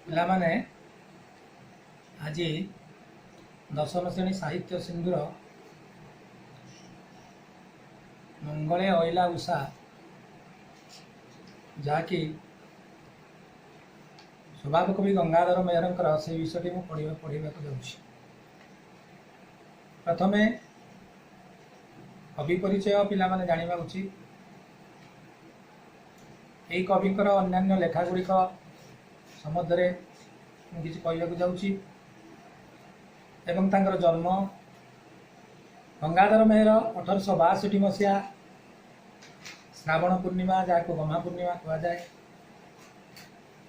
ପିଲାମାନେ, ଆଜି ଦଶମ ଶ୍ରେଣୀ ସାହିତ୍ୟ ସିନ୍ଧୁର ମଙ୍ଗଳେ ଅଇଲା ଉଷା, ଯାହାକି ସ୍ୱଭାବ କବି ଗଙ୍ଗାଧର ମେହେରଙ୍କର, ସେଇ ବିଷୟଟି ମୁଁ ପଢ଼ିବାକୁ ଯାଉଛି। ପ୍ରଥମେ କବି ପରିଚୟ ପିଲାମାନେ ଜାଣିବା ଉଚିତ। ଏହି କବିଙ୍କର ଅନ୍ୟାନ୍ୟ ଲେଖା ଗୁଡ଼ିକ ସମ୍ବନ୍ଧରେ ମୁଁ କିଛି କହିବାକୁ ଯାଉଛି ଏବଂ ତାଙ୍କର ଜନ୍ମ। ଗଙ୍ଗାଧର ମେହେର 1862 ମସିହା ଶ୍ରାବଣ ପୂର୍ଣ୍ଣିମା, ଯାହାକୁ ଗହ୍ମା ପୂର୍ଣ୍ଣିମା କୁହାଯାଏ,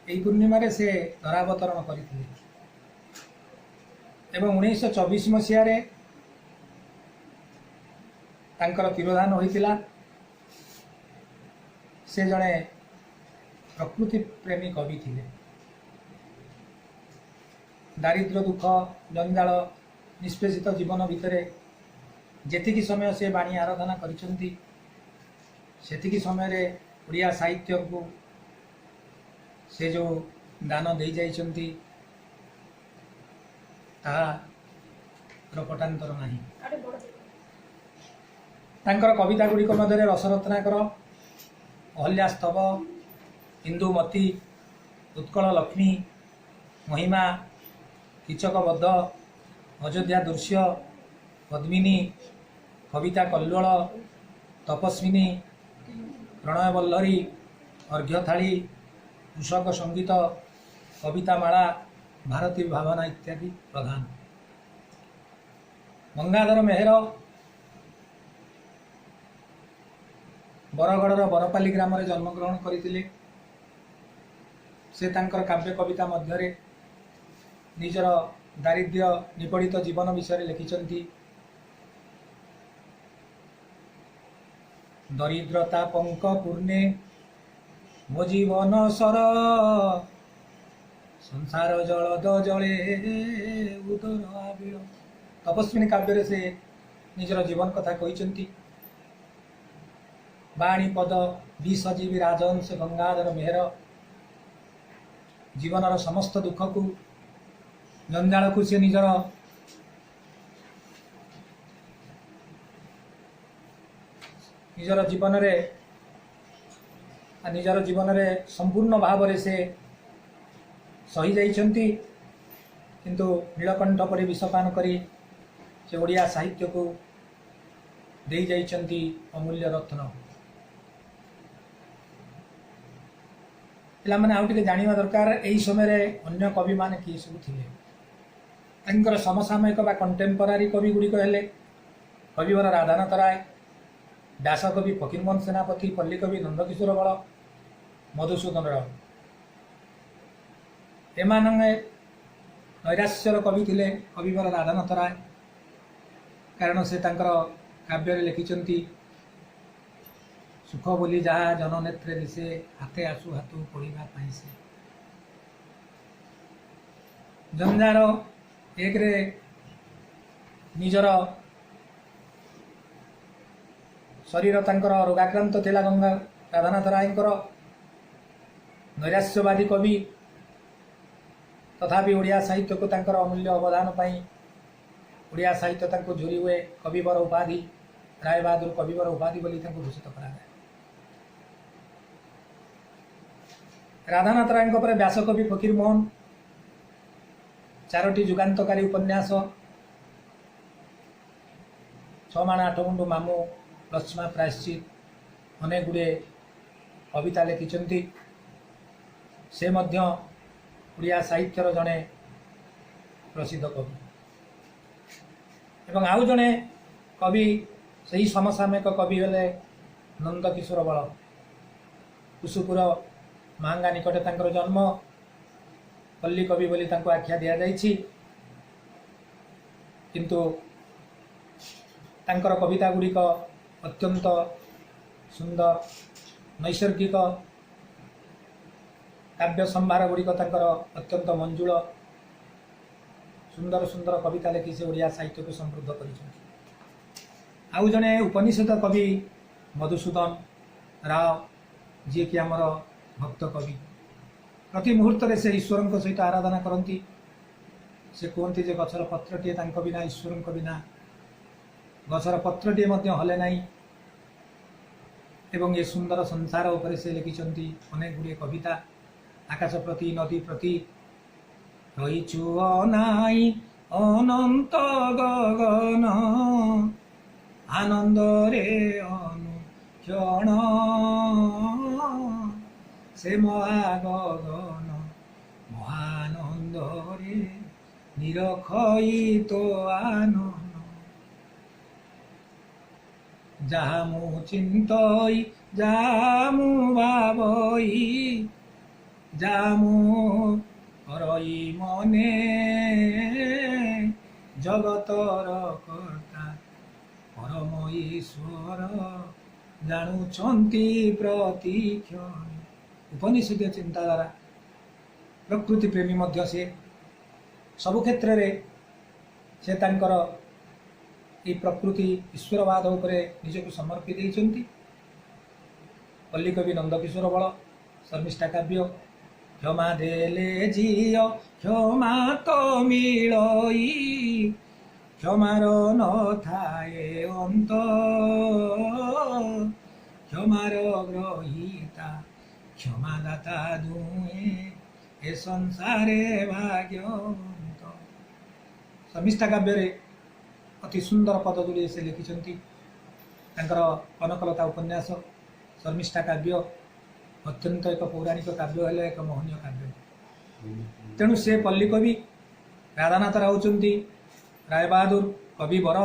ଏହି ପୂର୍ଣ୍ଣିମାରେ ସେ ଧରାବତରଣ କରିଥିଲେ ଏବଂ 1924 ମସିହାରେ ତାଙ୍କର ତିରୋଧାନ ହୋଇଥିଲା। ସେ ଜଣେ ପ୍ରକୃତି ପ୍ରେମୀ କବି ଥିଲେ। ଦାରିଦ୍ର୍ୟ, ଦୁଃଖ, ଜଞ୍ଜାଳ, ନିଷ୍ପେଷିତ ଜୀବନ ଭିତରେ ଯେତିକି ସମୟ ସେ ବାଣୀ ଆରାଧନା କରିଛନ୍ତି, ସେତିକି ସମୟରେ ଓଡ଼ିଆ ସାହିତ୍ୟକୁ ସେ ଯେଉଁ ଦାନ ଦେଇଯାଇଛନ୍ତି, ତାହାର ପଟାନ୍ତର ନାହିଁ। ତାଙ୍କର କବିତା ଗୁଡ଼ିକ ମଧ୍ୟରେ ରସରତ୍ନାକର, ଅହଲ୍ୟାସ୍ତବ, ଇନ୍ଦୁମତୀ, ଉତ୍କଳ ଲକ୍ଷ୍ମୀ, ମହିମା, କୀଚକବଦ୍ଧ, ଅଯୋଧ୍ୟା ଦୃଶ୍ୟ, ପଦ୍ମିନୀ, କବିତା କଲ୍ଲୋଳ, ତପସ୍ୱିନୀ, ପ୍ରଣୟବଲ୍ଲରୀ, ଅର୍ଘ୍ୟଥାଳି, କୃଷକ ସଙ୍ଗୀତ, କବିତାମାଳା, ଭାରତୀ ଭାବନା ଇତ୍ୟାଦି ପ୍ରଧାନ। ଗଙ୍ଗାଧର ମେହେର ବରଗଡ଼ର ବରପାଲି ଗ୍ରାମରେ ଜନ୍ମଗ୍ରହଣ କରିଥିଲେ। ସେ ତାଙ୍କର କାବ୍ୟ କବିତା ମଧ୍ୟରେ ନିଜର ଦାରିଦ୍ର୍ୟ ନିପୀଡ଼ିତ ଜୀବନ ବିଷୟରେ ଲେଖିଛନ୍ତି। ଦରିଦ୍ରତା ପଙ୍କ ପୂର୍ଣ୍ଣେ ମୋ ଜୀବନ ସର, ସଂସାର ଜଳଦ ଜଳେ ଉଦର ଆବିଳ। ତପସ୍ୱିନୀ କାବ୍ୟରେ ସେ ନିଜର ଜୀବନ କଥା କହିଛନ୍ତି। ବାଣୀ ପଦ ବିସଜୀବୀ ରାଜହଂସ ଗଙ୍ଗାଧର ମେହେର ଜୀବନର ସମସ୍ତ ଦୁଃଖକୁ, ଜଞ୍ଜାଳକୁ ସେ ନିଜର ଜୀବନରେ ସମ୍ପୂର୍ଣ୍ଣ ଭାବରେ ସେ ସହି ଯାଇଛନ୍ତି। କିନ୍ତୁ ନୀଳକଣ୍ଠ ପରି ବିଷପାନ କରି ସେ ଓଡ଼ିଆ ସାହିତ୍ୟକୁ ଦେଇ ଯାଇଛନ୍ତି ଅମୂଲ୍ୟ ରତ୍ନ। ପିଲାମାନେ, ଆଉ ଟିକେ ଜାଣିବା ଦରକାର, ଏହି ସମୟରେ ଅନ୍ୟ କବିମାନେ କିଏ ସବୁ ଥିଲେ। ତାଙ୍କର ସମସାମୟିକ ବା କଣ୍ଟେମ୍ପୋରାରୀ କବି ଗୁଡ଼ିକ ହେଲେ କବିବର ରାଧାନାଥ ରାୟ, ବ୍ୟାସକବି ଫକୀରମୋହନ ସେନାପତି, ପଲ୍ଲୀକବି ନନ୍ଦକିଶୋର ବଳ, ମଧୁସୂଦନ ରାଓ। ଏମାନେ ନୈରାଶ୍ୟର କବି ଥିଲେ କବିବର ରାଧାନାଥ ରାୟ, କାରଣ ସେ ତାଙ୍କର କାବ୍ୟରେ ଲେଖିଛନ୍ତି, ସୁଖ ବୋଲି ଯାହା ଜନନେତ୍ରେ ଦିଶେ, ହାତେ ଆସୁ ହାତୁ ପଡ଼ିବା ପାଇଁ ସେ। ଜଞ୍ଜାଳ ଏକରେ ନିଜର ଶରୀର ତାଙ୍କର ରୋଗାକ୍ରାନ୍ତ ଥିଲା ଗଙ୍ଗା ରାଧାନାଥ ରାୟଙ୍କର। ନୈରାଶ୍ୟବାଦୀ କବି, ତଥାପି ଓଡ଼ିଆ ସାହିତ୍ୟକୁ ତାଙ୍କର ଅମୂଲ୍ୟ ଅବଦାନ ପାଇଁ ଓଡ଼ିଆ ସାହିତ୍ୟ ତାଙ୍କୁ ଝୁରି ହୁଏ। କବିବର ଉପାଧି, ରାୟବାହାଦୁର କବିବର ଉପାଧି ବୋଲି ତାଙ୍କୁ ଭୂଷିତ କରାଯାଏ। ରାଧାନାଥ ରାୟଙ୍କ ପରେ ବ୍ୟାସକବି ଫକୀରମୋହନ ଚାରୋଟି ଯୁଗାନ୍ତକାରୀ ଉପନ୍ୟାସ, ଛଅ ମାଣ ଆଠ ଗୁଣ୍ଠ, ମାମୁଁ, ଲକ୍ଷ୍ମା ପ୍ରାୟଶ୍ଚିତ, ଅନେକ ଗୁଡ଼ିଏ କବିତା ଲେଖିଛନ୍ତି। ସେ ମଧ୍ୟ ଓଡ଼ିଆ ସାହିତ୍ୟର ଜଣେ ପ୍ରସିଦ୍ଧ କବି। ଏବଂ ଆଉ ଜଣେ କବି, ସେହି ସମସାମୟିକ କବି ହେଲେ ନନ୍ଦକିଶୋର ବଳ। କୁସୁପୁର ମାହାଙ୍ଗା ନିକଟରେ ତାଙ୍କର ଜନ୍ମ। ପଲ୍ଲୀ କବି ବୋଲି ତାଙ୍କୁ ଆଖ୍ୟା ଦିଆଯାଇଛି, କିନ୍ତୁ ତାଙ୍କର କବିତା ଗୁଡ଼ିକ ଅତ୍ୟନ୍ତ ସୁନ୍ଦର। ନୈସର୍ଗିକ କାବ୍ୟ ସମ୍ଭାର ଗୁଡ଼ିକ ତାଙ୍କର ଅତ୍ୟନ୍ତ ମଞ୍ଜୁଳ। ସୁନ୍ଦର ସୁନ୍ଦର କବିତା ଲେଖି ସେ ଓଡ଼ିଆ ସାହିତ୍ୟକୁ ସମୃଦ୍ଧ କରିଛନ୍ତି। ଆଉ ଜଣେ ଉପନିଷଦ କବି ମଧୁସୂଦନ ରାଓ, ଯିଏକି ଆମର ଭକ୍ତ କବି। ପ୍ରତି ମୁହୂର୍ତ୍ତରେ ସେ ଈଶ୍ୱରଙ୍କ ସହିତ ଆରାଧନା କରନ୍ତି। ସେ କୁହନ୍ତି ଯେ ଗଛର ପତ୍ରଟିଏ ତାଙ୍କ ବିନା, ଈଶ୍ୱରଙ୍କ ବିନା ଗଛର ପତ୍ରଟିଏ ମଧ୍ୟ ହଲେ ନାହିଁ। ଏବଂ ଏ ସୁନ୍ଦର ସଂସାର ଉପରେ ସେ ଲେଖିଛନ୍ତି ଅନେକ ଗୁଡ଼ିଏ କବିତା। ଆକାଶ ପ୍ରତି, ନଦୀ ପ୍ରତି, ରହିଛୁ ଅନାଇ ଅନନ୍ତ ଗଗନ, ଆନନ୍ଦରେ ଅନୁକ୍ଷଣ, ସେ ମହାଗଗନ ମହାନନ୍ଦରେ ନିରଖଇ ତୋ ଆନନ। ଯାହା ମୁଁ ଚିନ୍ତଇ, ଯାହା ମୁଁ ଭାବଇ, ଯାହା ମୁଁ କରଇ ମନେ, ଜଗତର କର୍ତ୍ତା ପରମ ଈଶ୍ୱର ଜାଣୁଛନ୍ତି ପ୍ରତିକ୍ଷଣେ। ଉପନିଷଦୀୟ ଚିନ୍ତାଧାରା, ପ୍ରକୃତି ପ୍ରେମୀ ମଧ୍ୟ ସେ। ସବୁ କ୍ଷେତ୍ରରେ ସେ ତାଙ୍କର ଏଇ ପ୍ରକୃତି ଈଶ୍ୱରବାଦ ଉପରେ ନିଜକୁ ସମର୍ପି ଦେଇଛନ୍ତି। ପଲ୍ଲୀକବି ନନ୍ଦକିଶୋର ବଳ, ଶର୍ମିଷ୍ଠା କାବ୍ୟ, କ୍ଷମା ଦେଲେ ଝିଅ କ୍ଷମା ତ ମିଳଇ, କ୍ଷମାର ନଥାଏ ଅନ୍ତ, କ୍ଷମାର ଗ୍ରହୀତା କ୍ଷମାଦାତା ଦୁହେଁ ଏ ସଂସାରେ ଭାଗ୍ୟବନ୍ତ। ଶର୍ମିଷ୍ଠା କାବ୍ୟରେ ଅତି ସୁନ୍ଦର ପଦ ଯୋଡ଼ିଏ ସେ ଲେଖିଛନ୍ତି। ତାଙ୍କର କନକଲତା ଉପନ୍ୟାସ, ଶର୍ମିଷ୍ଠା କାବ୍ୟ ଅତ୍ୟନ୍ତ ଏକ ପୌରାଣିକ କାବ୍ୟ ହେଲେ ଏକ ମହନୀୟ କାବ୍ୟ। ତେଣୁ ସେ ପଲ୍ଲୀ କବି। ରାଧାନାଥ ହେଉଛନ୍ତି ରାୟବାହାଦୁର କବି ବର,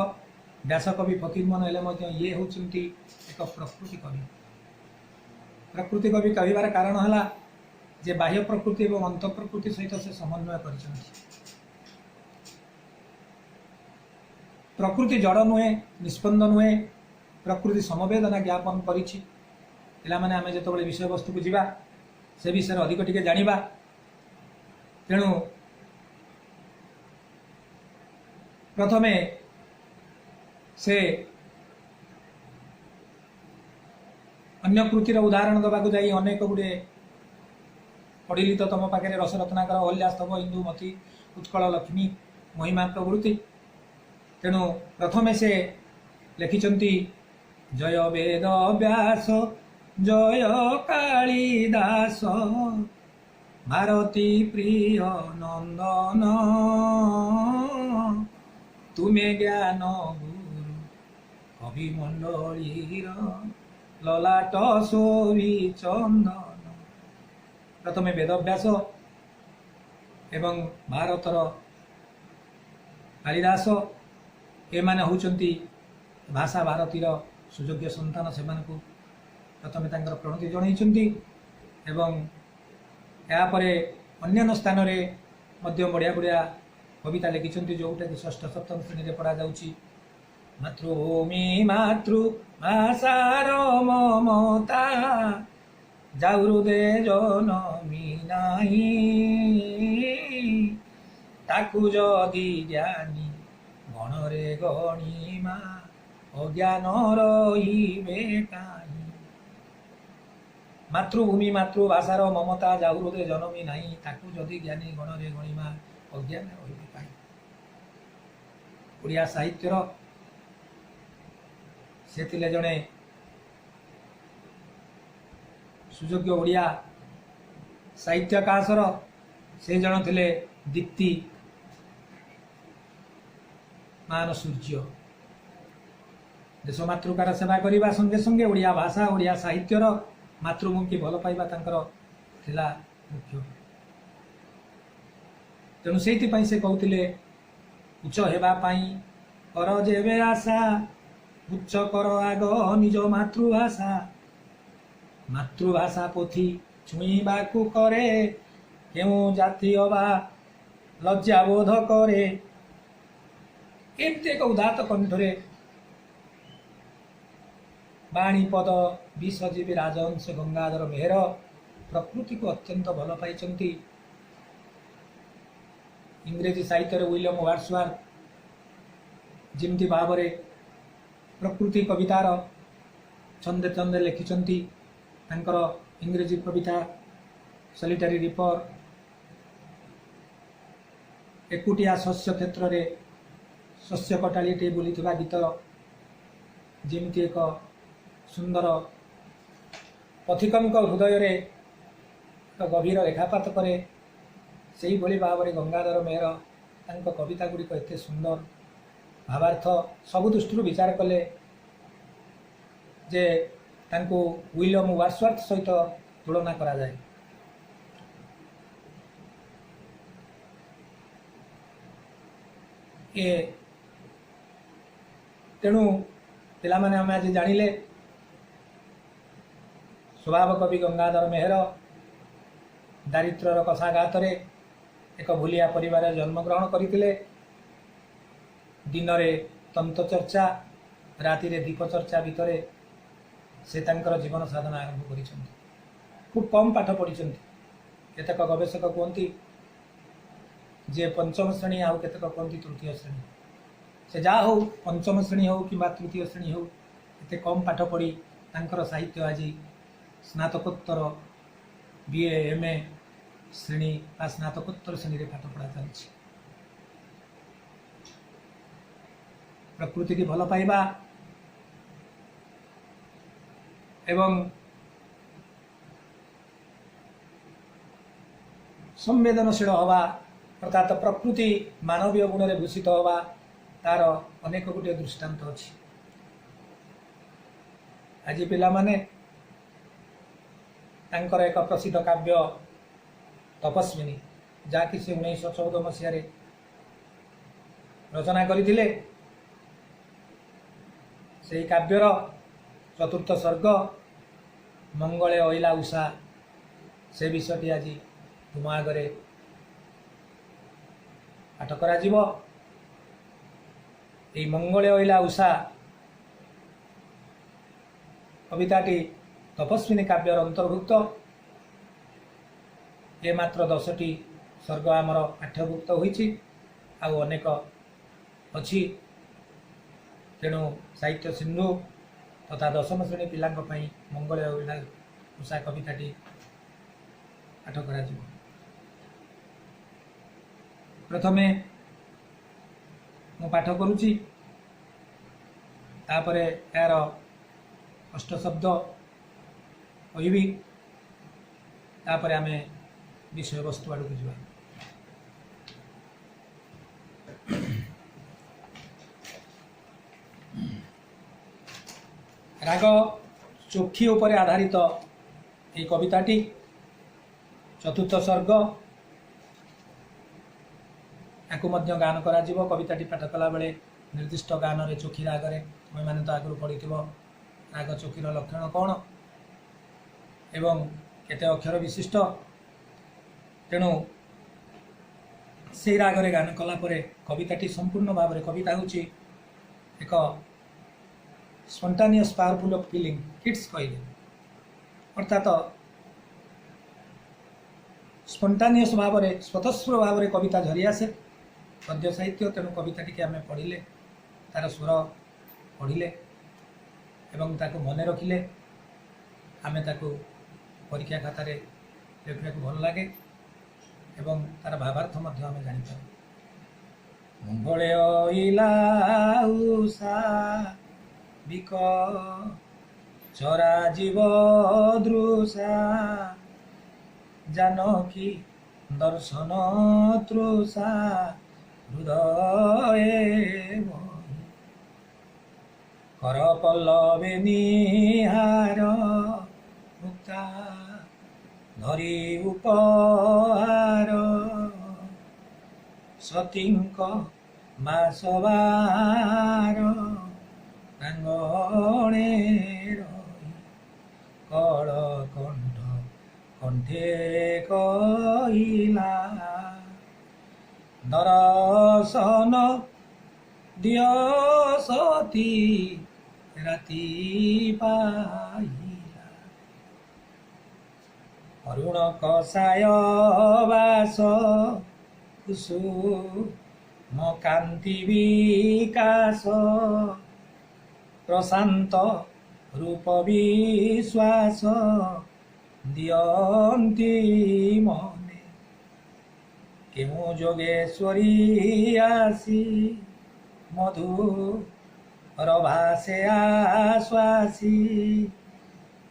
ବ୍ୟାସକବି ଫକୀରମୋହନ ହେଲେ ମଧ୍ୟ ଇଏ ହେଉଛନ୍ତି ଏକ ପ୍ରକୃତି କବି। ପ୍ରକୃତି କବି କହିବାର କାରଣ ହେଲା ଯେ ବାହ୍ୟ ପ୍ରକୃତି ଏବଂ ଅନ୍ତଃ ପ୍ରକୃତି ସହିତ ସେ ସମନ୍ୱୟ କରିଛନ୍ତି। ପ୍ରକୃତି ଜଡ଼ ନୁହେଁ, ନିଷ୍ପନ୍ଦ ନୁହେଁ, ପ୍ରକୃତି ସମବେଦନା ଜ୍ଞାପନ କରିଛି। ପିଲାମାନେ, ଆମେ ଯେତେବେଳେ ବିଷୟବସ୍ତୁକୁ ଯିବା ସେ ବିଷୟରେ ଅଧିକ ଟିକେ ଜାଣିବା। ତେଣୁ ପ୍ରଥମେ ସେ ଅନ୍ୟ କୃତିର ଉଦାହରଣ ଦେବାକୁ ଯାଇ ଅନେକ ଗୁଡ଼ିଏ ପଢ଼ିଲି ତ ତମ ପାଖରେ ରସରତ୍ନାକର, ଅହଲ୍ୟାସ୍ତବ, ଇନ୍ଦୁମତୀ, ଉତ୍କଳ ଲକ୍ଷ୍ମୀ, ମହିମା ପ୍ରଭୃତି। ତେଣୁ ପ୍ରଥମେ ସେ ଲେଖିଛନ୍ତି ଜୟ ବେଦ ବ୍ୟାସ ଜୟ କାଳିଦାସ, ଭାରତୀ ପ୍ରିୟ ନନ୍ଦନ, ତୁମେ ଜ୍ଞାନ ଗୁରୁ କବି ମଣ୍ଡଳୀର ଲଲାଟ ଶୋଭି ଚନ୍ଦନ। ପ୍ରଥମେ ବେଦବ୍ୟାସ ଏବଂ ଭାରତର କାଳିଦାସ ଏମାନେ ହେଉଛନ୍ତି ଭାଷା ଭାରତୀର ସୁଯୋଗ୍ୟ ସନ୍ତାନ। ସେମାନଙ୍କୁ ପ୍ରଥମେ ତାଙ୍କର ପ୍ରଣତି ଜଣାଇଛନ୍ତି ଏବଂ ଏହାପରେ ଅନ୍ୟାନ୍ୟ ସ୍ଥାନରେ ମଧ୍ୟ ବଢ଼ିଆ ବଢ଼ିଆ କବିତା ଲେଖିଛନ୍ତି, ଯେଉଁଟାକି ଷଷ୍ଠ ସପ୍ତମ ଶ୍ରେଣୀରେ ପଢ଼ାଯାଉଛି। ମାତୃଭୂମି ମାତୃଭାଷାର ମମତା, ଯାଉ ହୃଦେ ଜନମି ନାହିଁ, ତାକୁ ଯଦି ଜ୍ଞାନୀ ଗଣରେ ଗଣିମା ଅଜ୍ଞାନ ରହିବେ କାହିଁ। ମାତୃଭୂମି ମାତୃଭାଷାର ମମତା ଯାଉ ହୃଦେ ଜନମି ନାହିଁ, ତାକୁ ଯଦି ଜ୍ଞାନୀ ଗଣରେ ଗଣିମା ଅଜ୍ଞାନ ରହିବେ କାହିଁ। ଓଡ଼ିଆ ସାହିତ୍ୟର ସେ ଥିଲେ ଜଣେ ସୁଯୋଗ୍ୟ ଓଡ଼ିଆ ସାହିତ୍ୟକାଶର ସେ ଜଣ ଥିଲେ ଦୀପ୍ତି ମାନ ସୂର୍ଯ୍ୟ। ଦେଶ ମାତୃକାର ସେବା କରିବା ସଙ୍ଗେ ସଙ୍ଗେ ଓଡ଼ିଆ ଭାଷା ଓଡ଼ିଆ ସାହିତ୍ୟର ମାତୃଭୂମିକି ଭଲ ପାଇବା ତାଙ୍କର ଥିଲା ମୁଖ୍ୟ। ତେଣୁ ସେଇଥିପାଇଁ ସେ କହୁଥିଲେ, ଉଚ୍ଚ ହେବା ପାଇଁ କର ଯେବେ ଆଶା, ଉଚ୍ଚ କର ଆଗ ନିଜ ମାତୃଭାଷା। ମାତୃଭାଷା ପୋଥି ଛୁଇଁବାକୁ କରେ, କେଉଁ ଜାତି ଅବା ଲଜ୍ଜାବୋଧ କରେ। ଏମିତି ଏକ ଉଦାତ୍ତ କଣ୍ଠରେ ବାଣୀପଦ ବିଷଜୀବୀ ରାଜହଂସ ଗଙ୍ଗାଧର ମେହେର ପ୍ରକୃତିକୁ ଅତ୍ୟନ୍ତ ଭଲ ପାଇଛନ୍ତି। ଇଂରେଜୀ ସାହିତ୍ୟରେ ୱିଲିୟମ ୱାର୍ଡସୱାର୍ଥ ଯେମିତି ଭାବରେ ପ୍ରକୃତି କବିତାର ଛନ୍ଦେ ଛନ୍ଦେ ଲେଖିଛନ୍ତି, ତାଙ୍କର ଇଂରେଜୀ କବିତା ସଲିଟାରୀ ରିପର, ଏକୁଟିଆ ଶସ୍ୟ କ୍ଷେତ୍ରରେ ଶସ୍ୟ କଟାଳିଟିଏ ବୁଲିଥିବା ଗୀତ ଯେମିତି ଏକ ସୁନ୍ଦର ପଥିକଙ୍କ ହୃଦୟରେ ଏକ ଗଭୀର ରେଖାପାତ କରେ, ସେଇଭଳି ଭାବରେ ଗଙ୍ଗାଧର ମେହେର ତାଙ୍କ କବିତା ଗୁଡ଼ିକ ଏତେ ସୁନ୍ଦର ଭାବାର୍ଥ ସବୁ ଦୃଷ୍ଟିରୁ ବିଚାର କଲେ ଯେ ତାଙ୍କୁ ୱିଲିୟମ ୱାର୍ଡସୱାର୍ଥ ସହିତ ତୁଳନା କରାଯାଏ। ଏ ତେଣୁ ପିଲାମାନେ, ଆମେ ଆଜି ଜାଣିଲେ ସ୍ୱଭାବ କବି ଗଙ୍ଗାଧର ମେହେର ଦାରିଦ୍ର୍ୟର କଷାଘାତରେ ଏକ ଭୁଲିଆ ପରିବାରରେ ଜନ୍ମଗ୍ରହଣ କରିଥିଲେ। ଦିନରେ ତନ୍ତ ଚର୍ଚ୍ଚା, ରାତିରେ ଦୀପ ଚର୍ଚ୍ଚା ଭିତରେ ସେ ତାଙ୍କର ଜୀବନ ସାଧନା ଆରମ୍ଭ କରିଛନ୍ତି। ଖୁବ୍ କମ୍ ପାଠ ପଢ଼ିଛନ୍ତି। କେତେକ ଗବେଷକ କୁହନ୍ତି ଯେ ପଞ୍ଚମ ଶ୍ରେଣୀ, ଆଉ କେତେକ କୁହନ୍ତି ତୃତୀୟ ଶ୍ରେଣୀ। ସେ ଯାହା ହଉ, ପଞ୍ଚମ ଶ୍ରେଣୀ ହେଉ କିମ୍ବା ତୃତୀୟ ଶ୍ରେଣୀ ହେଉ, ଏତେ କମ୍ ପାଠ ପଢ଼ି ତାଙ୍କର ସାହିତ୍ୟ ଆଜି ସ୍ନାତକୋତ୍ତର ବିଏ, ଏମ୍ ଏ ଶ୍ରେଣୀ ବା ସ୍ନାତକୋତ୍ତର ଶ୍ରେଣୀରେ ପାଠ ପଢ଼ା ଚାଲିଛି। ପ୍ରକୃତିକି ଭଲ ପାଇବା ଏବଂ ସମ୍ବେଦନଶୀଳ ହେବା, ଅର୍ଥାତ୍ ପ୍ରକୃତି ମାନବୀୟ ଗୁଣରେ ଭୂଷିତ ହେବା, ତାର ଅନେକ ଗୁଡ଼ିଏ ଦୃଷ୍ଟାନ୍ତ ଅଛି। ଆଜି ପିଲାମାନେ, ତାଙ୍କର ଏକ ପ୍ରସିଦ୍ଧ କାବ୍ୟ ତପସ୍ୱିନୀ, ଯାହାକି ସେ 1914 ମସିହାରେ ରଚନା କରିଥିଲେ, ସେହି କାବ୍ୟର ଚତୁର୍ଥ ସର୍ଗ ମଙ୍ଗଳେ ଅଇଲା ଉଷା, ସେ ବିଷୟଟି ଆଜି ତୁମ ଆଗରେ ପାଠ କରାଯିବ। ଏଇ ମଙ୍ଗଳେ ଅଇଲା ଉଷା କବିତାଟି ତପସ୍ୱିନୀ କାବ୍ୟର ଅନ୍ତର୍ଭୁକ୍ତ। ଏ ମାତ୍ର 10ଟି ସର୍ଗ ଆମର ପାଠ୍ୟଭୁକ୍ତ ହୋଇଛି, ଆଉ ଅନେକ ଅଛି। ତେଣୁ ସାହିତ୍ୟ ସିନ୍ଧୁ ତଥା ଦଶମ ଶ୍ରେଣୀ ପିଲାଙ୍କ ପାଇଁ ମଙ୍ଗଳେ ଅଇଲା ଉଷା କବିତାଟି ପାଠ କରାଯିବ। ପ୍ରଥମେ ମୁଁ ପାଠ କରୁଛି, ତାପରେ ଏହାର ଅଷ୍ଟଶବ୍ଦ କହିବି, ତାପରେ ଆମେ ବିଷୟବସ୍ତୁ ଆଡ଼କୁ ଯିବା। ରାଗ ଚୋଖୀ ଉପରେ ଆଧାରିତ ଏହି କବିତାଟି ଚତୁର୍ଥ ସର୍ଗ, ୟାକୁ ମଧ୍ୟ ଗାନ କରାଯିବ। କବିତାଟି ପାଠ କଲାବେଳେ ନିର୍ଦ୍ଦିଷ୍ଟ ଗାନରେ ଚୋଖୀ ରାଗରେ, ତୁମେମାନେ ତ ଆଗରୁ ପଢ଼ିଥିବ ରାଗ ଚୋଖୀର ଲକ୍ଷଣ କ'ଣ ଏବଂ କେତେ ଅକ୍ଷର ବିଶିଷ୍ଟ। ତେଣୁ ସେଇ ରାଗରେ ଗାନ କଲା ପରେ କବିତାଟି ସମ୍ପୂର୍ଣ୍ଣ ଭାବରେ, କବିତା ହେଉଛି ଏକ ସ୍ପଣ୍ଟାନିୟସ୍ ପାୱାରଫୁଲ୍ ଅଫ୍ ଫିଲିଂ, କିଟ୍ସ କହିଲେ, ଅର୍ଥାତ ସ୍ପଣ୍ଟାନିୟସ୍ ଭାବରେ, ସ୍ୱତଃସ୍ଫୂର୍ତ୍ତ ଭାବରେ କବିତା ଝରି ଆସେ ପଦ୍ୟ ସାହିତ୍ୟ। ତେଣୁ କବିତା ଟିକେ ଆମେ ପଢ଼ିଲେ, ତାର ସ୍ୱର ପଢ଼ିଲେ ଏବଂ ତାକୁ ମନେ ରଖିଲେ ଆମେ ତାକୁ ପରୀକ୍ଷା ଖାତାରେ ଲେଖିବାକୁ ଭଲ ଲାଗେ ଏବଂ ତାର ଭାବାର୍ଥ ମଧ୍ୟ ଆମେ ଜାଣିପାରୁ। ମଙ୍ଗଳେ ଅଇଲା ଉଷା ବିକ ଚରା ଜୀବ ଦୃଶା, ଜାନକୀ ଦର୍ଶନ ତୃଷା ହୃଦୟେ ବହି, କର ପଲ୍ଲବେ ନିହାର ମୁକ୍ତା ଧରି ଉପହାର, ସତୀଙ୍କ ମାସବାର ପ୍ରାଙ୍ଗଣେ ରହି, କଳ କଣ୍ଠ କଣ୍ଠେ କହିଲା, ଦରଶନ ଦିଅ ସତୀ ରାତି ପାହିଲା। ଅରୁଣ କଷାୟ ବାସ କୁସୁମ କାନ୍ତି ବିକାଶ, ପ୍ରଶାନ୍ତ ରୂପ ବିଶ୍ୱାସ ଦିଅନ୍ତି କେଉଁ ଯୋଗେଶ୍ୱରୀ ଆସି ମଧୁର ଭାଷେ ଆଶ୍ୱାସୀ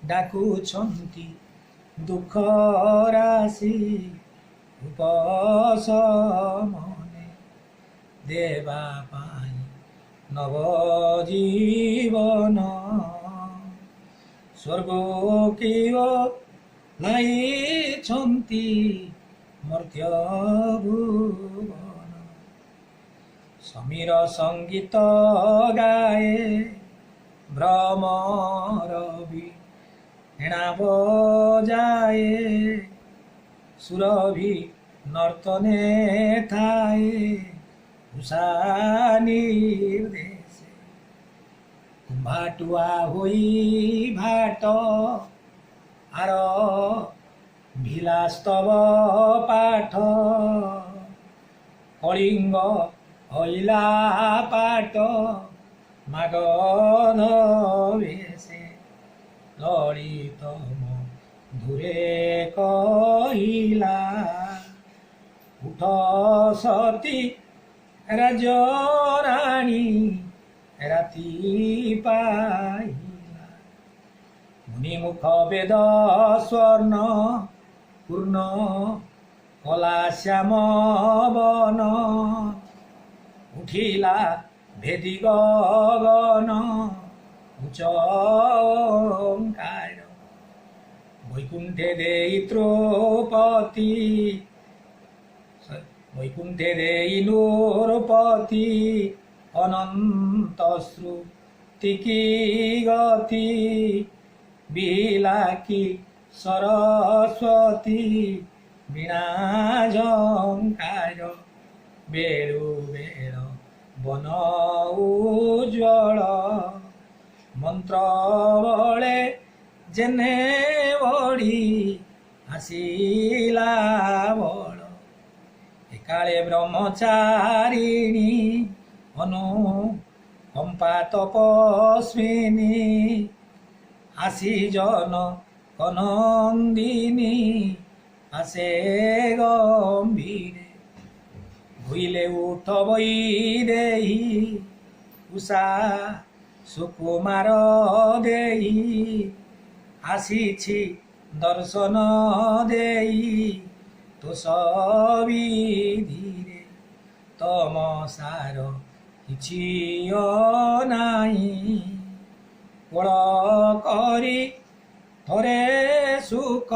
ଡାକୁଛନ୍ତି ଦୁଃଖ ରାଶି ଉପଶମନେ ଦେବା ପାଇଁ ନବ ଜୀବନ। ସ୍ୱର୍ଗ କି ଓହ୍ଲାଇଛନ୍ତି ମର୍ତ୍ତ୍ୟ ଭୁବନ। ସମୀର ସଙ୍ଗୀତ ଗାଏ, ଭ୍ରମର ବୀଣା ବଜାଏ, ସୁରଭି ନର୍ତ୍ତନେ ଥାଏ ଉଷା ନିର୍ଦ୍ଦେଶେ। ଭାଟୁଆ ହୋଇ ଭାଟ ଆର ଭିଲାସ୍ତବ ପାଠ, କଳିଙ୍ଗ ହଇଲା ପାଟ ମାଗଧ ବେଶେ। ଲଳିତ ମଧୁରେ କହିଲା, ଉଠ ସତୀ ରାଜରାଣୀ, ରାତି ପାହିଲା। ମୁନିମୁଖ ବେଦ ସ୍ୱର୍ଣ୍ଣ ପୂର୍ଣ୍ଣ କଲା ଶ୍ୟାମ ବନ, ଉଠିଲା ଭେଦି ଗଗନ ଉଚ୍ଚ ଓଙ୍କାର। ବୈକୁଣ୍ଠେ ଦେଇ ତ୍ରୁପତି, ବୈକୁଣ୍ଠେ ଦେଇ ନୃପତି ଅନନ୍ତ ଶ୍ରୁତି କି ଗତି ବିଲାକି ସରସ୍ୱତୀ ବୀଣା ଝଙ୍କାର। ବେଳୁ ବେଳ ବନ ଉଜ୍ଜ୍ୱଳ ମନ୍ତ୍ର ବଳେ ଜେନେ ବଢ଼ି ଆସିଲା ବଳ। ଏକାଳେ ବ୍ରହ୍ମଚାରିଣୀ ଅନୁକମ୍ପା ତପସ୍ୱିନୀ ଆସି ଜନ କନନ୍ଦିନୀ ଆସେ ଗମ୍ଭୀରେ। ଭୁଇଲେ ଉଠ ବୈଦେହୀ ଉଷା ସୁକୁମାର ଦେଇ, ଆସିଛି ଦର୍ଶନ ଦେଇ ତୋଷ ବିଧିରେ। ତମ ସାର କିଛି ନାହିଁ, କୋଳ କରି ଥରେ ସୁଖ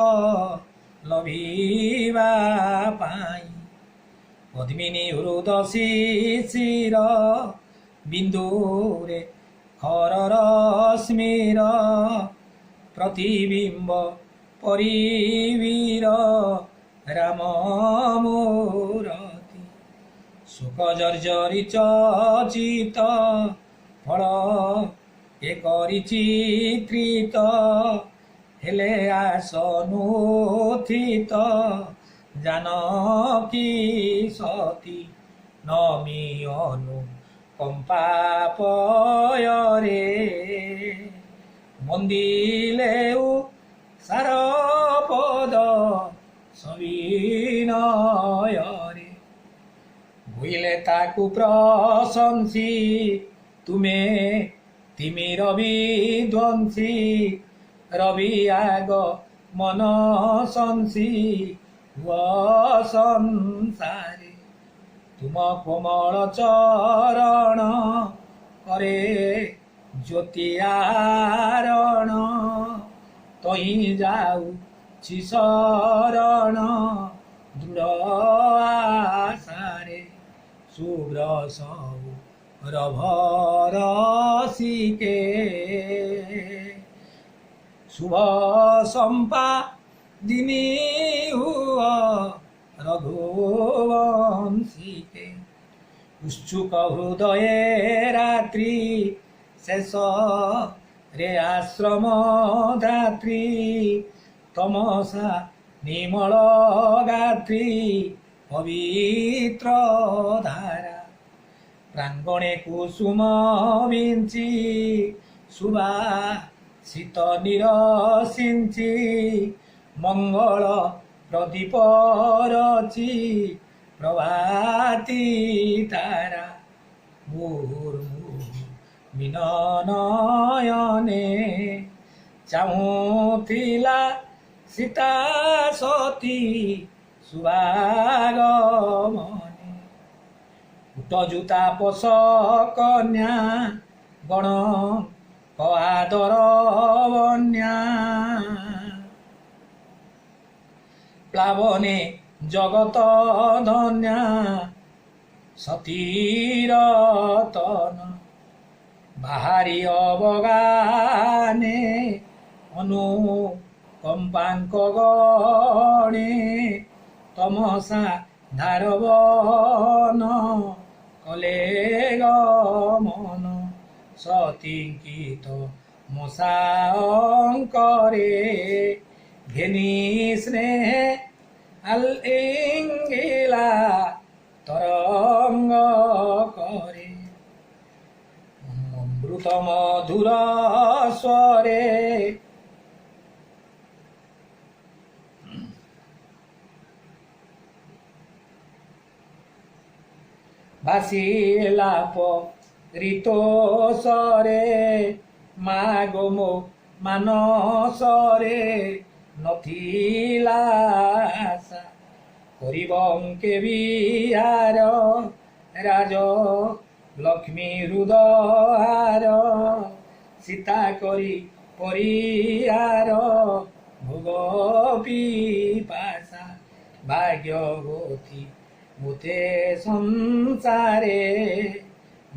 ଲଭିବା ପାଇଁ। ପଦ୍ମିନୀ ହୃଦ ଶିଶିର ବିନ୍ଦୁରେ ଖର ରଶ୍ମିର ପ୍ରତିବିମ୍ବ ପରିବୀର ରାମ ମୂରତି। ଶୋକ ଜର୍ଜରିତ ଚିତ ଫଳ ଏ କରି ଚିତ୍ରିତ ହେଲେ ଆସନୁଥିତ ଜାନକୀ ସତୀ ନମି ଅନୁକମ୍ପା ପୟରେ। ମନ୍ଦିଲେ ସାର ପଦ ସବିନୟରେ। ଭୁଇଲେ ତାକୁ ପ୍ରଶଂସି ତୁମେ ତିମିର ବିଧ୍ୱଂସୀ ରବି ଆଗ ମନ ସଂସି ହୁଅ ସଂସାରେ। ତୁମ କୋମଳ ଚରଣ କରେ ଜ୍ୟୋତି ଆରଣ, ତହିଁ ଯାଉଛି ଶରଣ ଦୃଢ଼ ଆଶାରେ। ଶୁଭ୍ର ସୌରଭ ରସିକେ ଶୁଭ ସମ୍ପାଦିନୀ ହୁଅ ରଘୁବଂଶିକେ। ଉତ୍ସୁକ ହୃଦୟେ ରାତ୍ରି ଶେଷ ରେ ଆଶ୍ରମ ଧାତ୍ରୀ ତମସା ନିମଳ ଗାତ୍ରୀ ପବିତ୍ର ଧାରା। ପ୍ରାଙ୍ଗଣେ କୁସୁମ ବିଞ୍ଚି ସୁବା ଶୀତ ନୀର ସିଞ୍ଚି ମଙ୍ଗଳ ପ୍ରଦୀପ ରଚି ପ୍ରଭାତୀ ତାରା ମୁହୁର୍ମୁହୁ ମୀନ ନୟନେ ଚାହୁଁଥିଲା ସୀତା ସତୀ ଶୁଭାଗମନେ। ଉଟଜୁତା ତାପସ କନ୍ୟା ଗଣ ଆଦର ବନ୍ୟା ପ୍ଲାବନେ ଜଗତ ଧନ୍ୟା ସତୀରତନ ବାହାରି ଅବଗାନେ ଅନୁକମ୍ପାଙ୍କ ଗଣେ ତମସା ଧାରବନ କଲେ ଗମନ ସତୀଙ୍କିତ ମଶା ଅଙ୍କରେ ଘେନି ସ୍ନେହେ ଆଲିଙ୍ଗିଲା ତରଙ୍ଗ କରେ ଅମୃତ ମଧୁର ସ୍ୱରେ। ଭାସିଲା ରିତୋଷରେ ମାଗୋ ମୋ ମାନସରେ ନଥିଲା ଆଶା କରିବଙ୍କେ ବିହାର ରାଜ ଲକ୍ଷ୍ମୀ ହୃଦହାର ସୀତା କରି ପରିହାର ଭୋଗ ପିପାସା ଭାଗ୍ୟବତୀ ମୋତେ ସଂସାରେ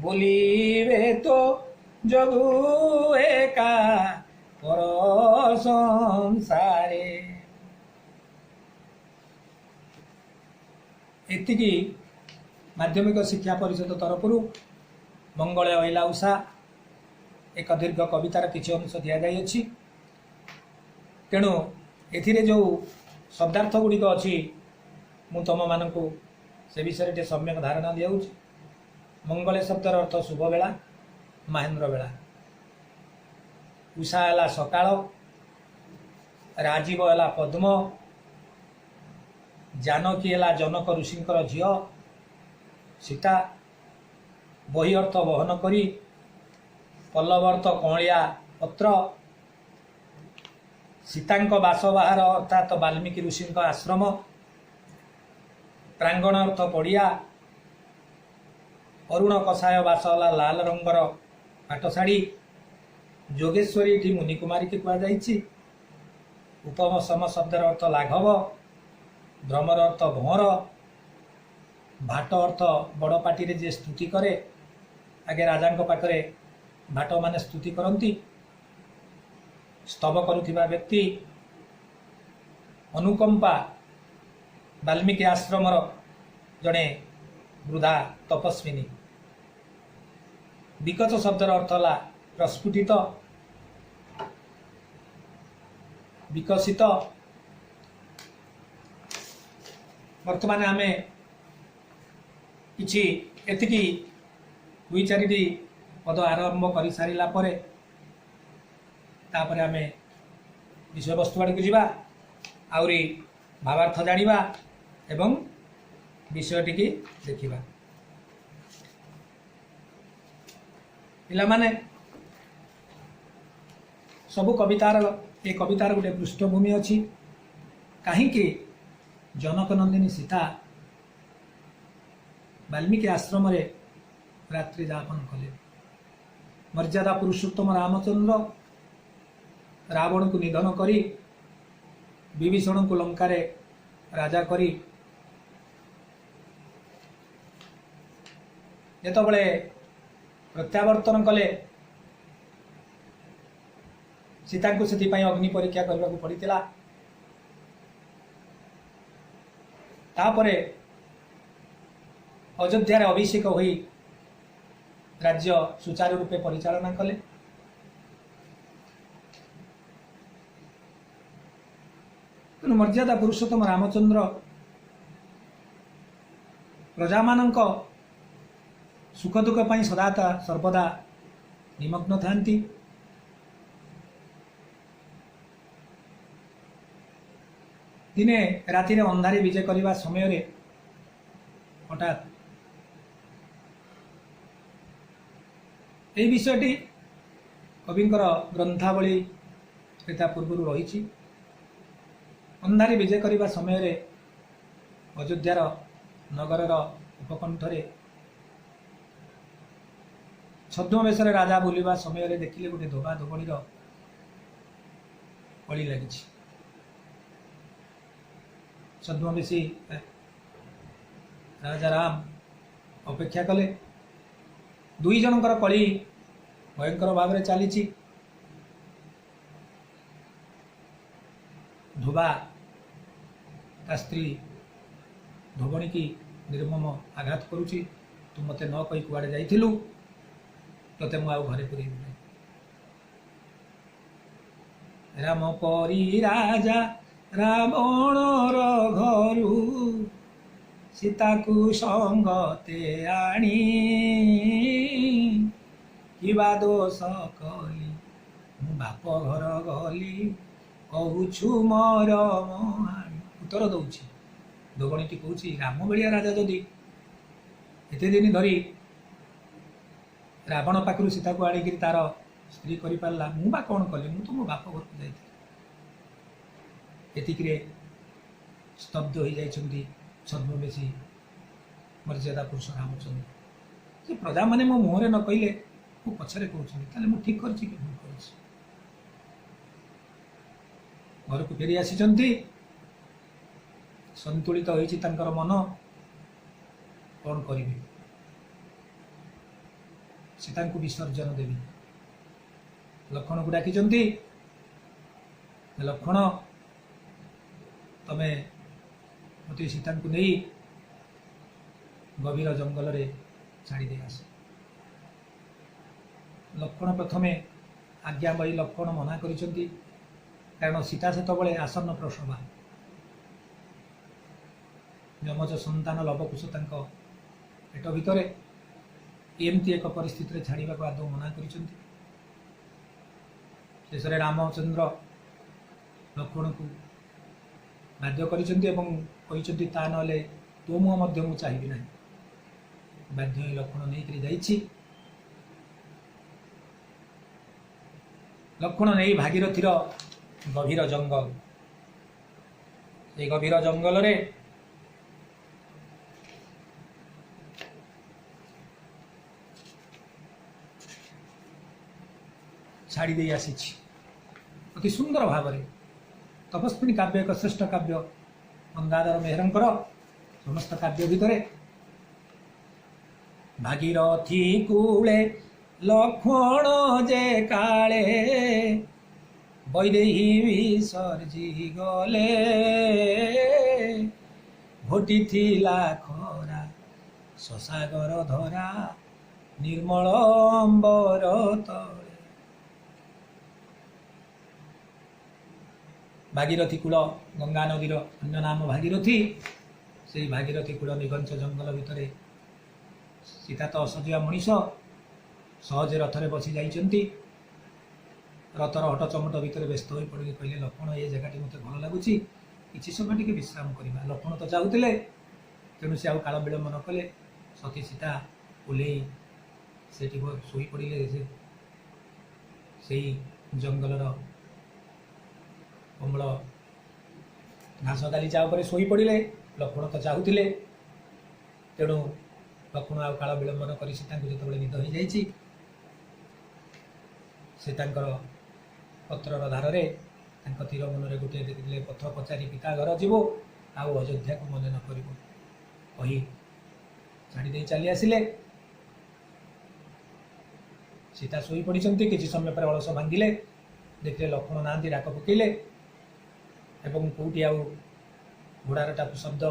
ବୋଲିବେ ତୋ ଯୋଗୁ ଏକା ପର ସଂସାରେ। ଏତିକି ମାଧ୍ୟମିକ ଶିକ୍ଷା ପରିଷଦ ତରଫରୁ ମଙ୍ଗଳ ଅଇଲା ଉଷା ଏକ ଦୀର୍ଘ କବିତାର କିଛି ଅଂଶ ଦିଆଯାଇଅଛି। ତେଣୁ ଏଥିରେ ଯେଉଁ ଶବ୍ଦାର୍ଥ ଗୁଡ଼ିକ ଅଛି, ମୁଁ ତୁମମାନଙ୍କୁ ସେ ବିଷୟରେ ଟିକେ ସମ୍ୟକ ଧାରଣା ଦିଆଉଛି। ମଙ୍ଗଳେ ଶବ୍ଦର ଅର୍ଥ ଶୁଭ ବେଳା, ମହେନ୍ଦ୍ର ବେଳା। ଉଷା ହେଲା ସକାଳ, ରାଜୀବ ହେଲା ପଦ୍ମ, ଜାନକୀ ହେଲା ଜନକ ଋଷିଙ୍କର ଝିଅ ସୀତା, ବହି ଅର୍ଥ ବହନ କରି, ପଲ୍ଲବ ଅର୍ଥ କଅଁଳିଆ ପତ୍ର, ସୀତାଙ୍କ ବାସବାହାର ଅର୍ଥାତ ବାଲ୍ମୀକି ଋଷିଙ୍କ ଆଶ୍ରମ, ପ୍ରାଙ୍ଗଣ ଅର୍ଥ ପଡ଼ିଆ, ଅରୁଣ କଷାୟ ବାସ ହେଲା ଲାଲ ରଙ୍ଗର ପାଟଶାଢ଼ୀ, ଯୋଗେଶ୍ୱରୀ ଏଠି ମୁନିକୁମାରୀକି କୁହାଯାଇଛି, ଉପଶମ ଶବ୍ଦର ଅର୍ଥ ଲାଘବ, ଭ୍ରମର ଅର୍ଥ ଭଅଁର, ଭାଟ ଅର୍ଥ ବଡ଼ ପାଟିରେ ଯିଏ ସ୍ତୁତି କରେ, ଆଗେ ରାଜାଙ୍କ ପାଖରେ ଭାଟମାନେ ସ୍ତୁତି କରନ୍ତି, ସ୍ତବ କରୁଥିବା ବ୍ୟକ୍ତି, ଅନୁକମ୍ପା ବାଲ୍ମୀକି ଆଶ୍ରମର ଜଣେ ବୃଦ୍ଧା ତପସ୍ୱିନୀ। ବିକଚ ଶବ୍ଦର ଅର୍ଥ ହେଲା ପ୍ରସ୍ଫୁଟିତ, ବିକଶିତ। ବର୍ତ୍ତମାନ ଆମେ କିଛି ଏତିକି ଦୁଇ ଚାରିଟି ପଦ ଆରମ୍ଭ କରିସାରିଲା ପରେ ତାପରେ ଆମେ ବିଷୟବସ୍ତୁ ଆଡ଼କୁ ଯିବା, ଆହୁରି ଭାବାର୍ଥ ଜାଣିବା ଏବଂ ବିଷୟଟିକି ଦେଖିବା। ପିଲାମାନେ, ସବୁ କବିତାର ଏ କବିତାର ଗୋଟେ ପୃଷ୍ଠଭୂମି ଅଛି। କାହିଁକି ଜନକ ନନ୍ଦିନୀ ସୀତା ବାଲ୍ମୀକି ଆଶ୍ରମରେ ରାତ୍ରି ଯାପନ କଲେ? ମର୍ଯ୍ୟାଦା ପୁରୁଷୋତ୍ତମ ରାମଚନ୍ଦ୍ର ରାବଣକୁ ନିଧନ କରି ବିଭୀଷଣକୁ ଲଙ୍କାରେ ରାଜା କରି ଯେତେବେଳେ ପ୍ରତ୍ୟାବର୍ତ୍ତନ କଲେ, ସୀତାଙ୍କୁ ସେଥିପାଇଁ ଅଗ୍ନି ପରୀକ୍ଷା କରିବାକୁ ପଡ଼ିଥିଲା। ତାପରେ ଅଯୋଧ୍ୟାରେ ଅଭିଷେକ ହୋଇ ରାଜ୍ୟ ସୁଚାରୁ ରୂପେ ପରିଚାଳନା କଲେ। ତେଣୁ ମର୍ଯ୍ୟାଦା ପୁରୁଷୋତ୍ତମ ରାମଚନ୍ଦ୍ର ପ୍ରଜାମାନଙ୍କ ସୁଖ ଦୁଃଖ ପାଇଁ ସଦା ସର୍ବଦା ନିମଗ୍ନ ଥାନ୍ତି। ଦିନେ ରାତିରେ ଅନ୍ଧାରେ ବିଜେ କରିବା ସମୟରେ ହଠାତ୍ ଏହି ବିଷୟଟି କବିଙ୍କର ଗ୍ରନ୍ଥାବଳୀରେ ତା ପୂର୍ବରୁ ରହିଛି। ଅନ୍ଧାରୀ ବିଜେ କରିବା ସମୟରେ ଅଯୋଧ୍ୟାର ନଗରର ଉପକଣ୍ଠରେ ଛଦ୍ମବେଶରେ ରାଜା ବୁଲିବା ସମୟରେ ଦେଖିଲେ ଗୋଟେ ଧୋବା ଧୋବଣୀର କଳି ଲାଗିଛି। ଛଦ୍ମବେଶୀ ରାଜା ରାମ ଅପେକ୍ଷା କଲେ। ଦୁଇ ଜଣଙ୍କର କଳି ଭୟଙ୍କର ଭାବରେ ଚାଲିଛି। ଧୋବା ତା ସ୍ତ୍ରୀ ଧୋବଣୀକି ନିର୍ମମ ଆଘାତ କରୁଛି। ତୁ ମୋତେ ନ କହି କୁଆଡ଼େ ଯାଇଥିଲୁ, ତୋତେ ମୁଁ ଆଉ ଘରେ ପୁରେଇବି ନାହିଁ। ରାମ ପରି ରାଜା ରାବଣର ଘରୁ ସୀତାକୁ ସଙ୍ଗତେ ଆଣି, କିବା ଦୋଷ କଲି ମୁଁ ବାପ ଘର ଗଲି, କହୁଛୁ ମୋର ମହାଣି। ଉତ୍ତର ଦଉଛି ଧୋବଣୀଟି, କହୁଛି ରାମ ଭଳିଆ ରାଜା ଯଦି ଏତେ ଦିନ ଧରି ରାବଣ ପାଖରୁ ସୀତାକୁ ଆଣିକିରି ତାର ସ୍ତ୍ରୀ କରିପାରିଲା, ମୁଁ ବା କ'ଣ କଲି? ମୁଁ ତ ମୋ ବାପ ଘରକୁ ଯାଇଥିଲି। ଏତିକିରେ ସ୍ତବ୍ଧ ହୋଇଯାଇଛନ୍ତି ଛଦ୍ମବେଶୀ ମର୍ଯ୍ୟାଦା ପୁରୁଷ ରାମଚନ୍ଦ୍ର। ସେ ପ୍ରଜାମାନେ ମୋ ମୁହଁରେ ନ କହିଲେ ମୁଁ ପଛରେ କହୁଛନ୍ତି, ତାହେଲେ ମୁଁ ଠିକ କରିଛି କି ଭୁଲ କରିଛି? ଘରକୁ ଫେରି ଆସିଛନ୍ତି, ସନ୍ତୁଳିତ ହୋଇଛି ତାଙ୍କର ମନ। କ'ଣ କରିବେ? ସୀତାଙ୍କୁ ବିସର୍ଜନ ଦେବି। ଲକ୍ଷ୍ମଣକୁ ଡାକିଛନ୍ତି, ଲକ୍ଷ୍ମଣ ତମେ ମୋତେ ସୀତାଙ୍କୁ ନେଇ ଗଭୀର ଜଙ୍ଗଲରେ ଛାଡ଼ି ଦେଇ ଆସ। ଲକ୍ଷ୍ମଣ ପ୍ରଥମେ ଆଜ୍ଞା ବହି ଲକ୍ଷ୍ମଣ ମନା କରିଛନ୍ତି, କାରଣ ସୀତା ସେତେବେଳେ ଆସନ୍ନ ପ୍ରସବା, ଯମଜ ସନ୍ତାନ ଲବକୁଶ ତାଙ୍କ ପେଟ ଭିତରେ। ଏମିତି ଏକ ପରିସ୍ଥିତିରେ ଛାଡ଼ିବାକୁ ଆଦୌ ମନା କରିଛନ୍ତି। ଶେଷରେ ରାମଚନ୍ଦ୍ର ଲକ୍ଷ୍ମଣକୁ ବାଧ୍ୟ କରିଛନ୍ତି ଏବଂ କହିଛନ୍ତି ତା ନହେଲେ ତୋ ମୁହଁ ମଧ୍ୟ ମୁଁ ଚାହିଁବି ନାହିଁ। ବାଧ୍ୟ ହୋଇ ଲକ୍ଷ୍ମଣ ନେଇକରି ଯାଇଛି। ଲକ୍ଷ୍ମଣ ନେଇ ଭାଗୀରଥୀର ଗଭୀର ଜଙ୍ଗଲ, ସେଇ ଗଭୀର ଜଙ୍ଗଲରେ ଛାଡ଼ି ଦେଇ ଆସିଛି ଅତି ସୁନ୍ଦର ଭାବରେ। ତପସ୍ୱିନୀ କାବ୍ୟ ଏକ ଶ୍ରେଷ୍ଠ କାବ୍ୟ ଗଙ୍ଗାଧର ମେହେରଙ୍କର ସମସ୍ତ କାବ୍ୟ ଭିତରେ। ଭାଗୀରଥୀ କୂଳେ ଲକ୍ଷ୍ମଣ ଯେ କାଳେ ବୈଦେହୀ ବିସର୍ଜି ଗଲେ, ଘଟିଥିଲା ଖରା ସସାଗର ଧରା ନିର୍ମଳ ଅମ୍ବର ତଳେ। ଭାଗୀରଥୀ କୂଳ ଗଙ୍ଗା ନଦୀର ଅନ୍ୟ ନାମ ଭାଗୀରଥୀ। ସେଇ ଭାଗୀରଥୀ କୂଳ ନିଘଞ୍ଚ ଜଙ୍ଗଲ ଭିତରେ ସୀତା ତ ଅସଜିଆ ମଣିଷ, ସହଜେ ରଥରେ ବସି ଯାଇଛନ୍ତି। ରଥର ହଟ ଚମଟ ଭିତରେ ବ୍ୟସ୍ତ ହୋଇ ପଡ଼ିଲେ। କହିଲେ ଲକ୍ଷ୍ମଣ ଏ ଜାଗାଟି ମୋତେ ଭଲ ଲାଗୁଛି, କିଛି ସମୟ ଟିକେ ବିଶ୍ରାମ କରିବା। ଲକ୍ଷ୍ମଣ ତ ଚାହୁଁଥିଲେ, ତେଣୁ ସେ ଆଉ କାଳ ବିଳମ୍ବ ନ କଲେ। ସତୀ ସୀତା ଓହ୍ଲେଇ ସେଠି ଶୋଇପଡ଼ିଲେ। ସେଇ ଜଙ୍ଗଲର କମଳ ଘାସ ଗାଲିଚା ଉପରେ ଶୋଇପଡ଼ିଲେ। ଲକ୍ଷ୍ମଣ ତ ଚାହୁଁଥିଲେ, ତେଣୁ ଲକ୍ଷ୍ମଣ ଆଉ କାଳ ବିଳମ୍ବ ନ କରି ସୀତାଙ୍କୁ ଯେତେବେଳେ ନିଦ ହୋଇଯାଇଛି, ସେ ତାଙ୍କର ପତ୍ରର ଧାରରେ ତାଙ୍କ ତୀର ମନରେ ଗୋଟିଏ ଦେଖିଥିଲେ, ପଥ ପଚାରି ପିତା ଘର ଯିବ ଆଉ ଅଯୋଧ୍ୟାକୁ ମନେ ନ କରିବ କହି ଛାଡ଼ି ଦେଇ ଚାଲି ଆସିଲେ। ସୀତା ଶୋଇପଡ଼ିଛନ୍ତି। କିଛି ସମୟ ପରେ ଅଳସ ଭାଙ୍ଗିଲେ, ଦେଖିଲେ ଲକ୍ଷ୍ମଣ ନାହାନ୍ତି, ଡାକ ପକେଇଲେ ଏବଂ କେଉଁଠି ଆଉ ଘୋଡ଼ାର ଟାପୁ ଶବ୍ଦ,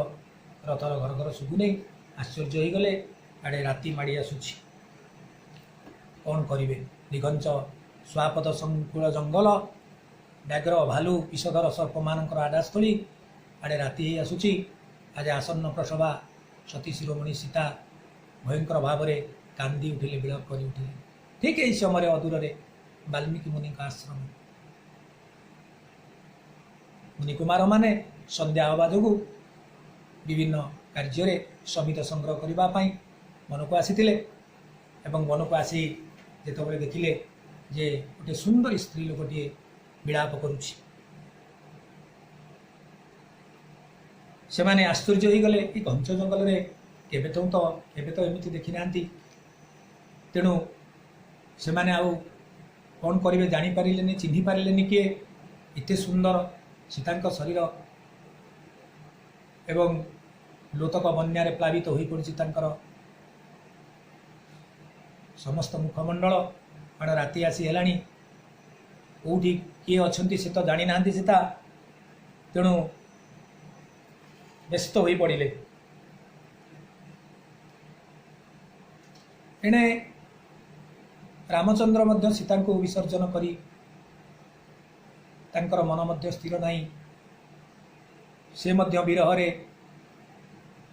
ରଥର ଘର ଘର ଶୁଭୁନେଇ। ଆଶ୍ଚର୍ଯ୍ୟ ହୋଇଗଲେ। ଆଡ଼େ ରାତି ମାଡ଼ି ଆସୁଛି, କ'ଣ କରିବେ? ନିଘଞ୍ଚ ଶ୍ୱାପଦ ସଂକୁଳ ଜଙ୍ଗଲ, ବ୍ୟାଘ୍ର ଭାଲୁ ବିଷଧର ସର୍ପମାନଙ୍କର ଆଡାସ୍ଥଳୀ। ଆଡ଼େ ରାତି ହେଇ ଆସୁଛି। ଆଜି ଆସନ୍ନ ପ୍ରସବା ସତୀ ଶିରୋମଣି ସୀତା ଭୟଙ୍କର ଭାବରେ କାନ୍ଦି ଉଠିଲେ, ବିଳାପ କରି ଉଠିଲେ। ଠିକ୍ ଏହି ସମୟରେ ଅଦୂରରେ ବାଲ୍ମୀକି ମୁନିଙ୍କ ଆଶ୍ରମ। ମୁନିକୁମାରମାନେ ସନ୍ଧ୍ୟା ହେବା ଯୋଗୁଁ ବିଭିନ୍ନ କାର୍ଯ୍ୟରେ ସମିତ ସଂଗ୍ରହ କରିବା ପାଇଁ ବନକୁ ଆସିଥିଲେ ଏବଂ ବନକୁ ଆସି ଯେତେବେଳେ ଦେଖିଲେ ଯେ ଗୋଟେ ସୁନ୍ଦରୀ ସ୍ତ୍ରୀ ଲୋକଟିଏ ବିଳାପ କରୁଛି, ସେମାନେ ଆଶ୍ଚର୍ଯ୍ୟ ହୋଇଗଲେ। ଏ ଘଞ୍ଚ ଜଙ୍ଗଲରେ କେବେ ତ କେବେ ତ ଏମିତି ଦେଖିନାହାନ୍ତି। ତେଣୁ ସେମାନେ ଆଉ କ'ଣ କରିବେ ଜାଣିପାରିଲେନି, ଚିହ୍ନି ପାରିଲେନି କିଏ। ଏତେ ସୁନ୍ଦର ସୀତାଙ୍କ ଶରୀର ଏବଂ ଲୋତକ ବନ୍ୟାରେ ପ୍ଲାବିତ ହୋଇପଡ଼ିଛି ତାଙ୍କର ସମସ୍ତ ମୁଖମଣ୍ଡଳ। କାରଣ ରାତି ଆସି ହେଲାଣି, କେଉଁଠି କିଏ ଅଛନ୍ତି ସେ ତ ଜାଣିନାହାନ୍ତି ସୀତା। ତେଣୁ ବ୍ୟସ୍ତ ହୋଇପଡ଼ିଲେ। ଏଣେ ରାମଚନ୍ଦ୍ର ମଧ୍ୟ ସୀତାଙ୍କୁ ବିସର୍ଜନ କରି ତାଙ୍କର ମନ ମଧ୍ୟ ସ୍ଥିର ନାହିଁ। ସେ ମଧ୍ୟ ବିରହରେ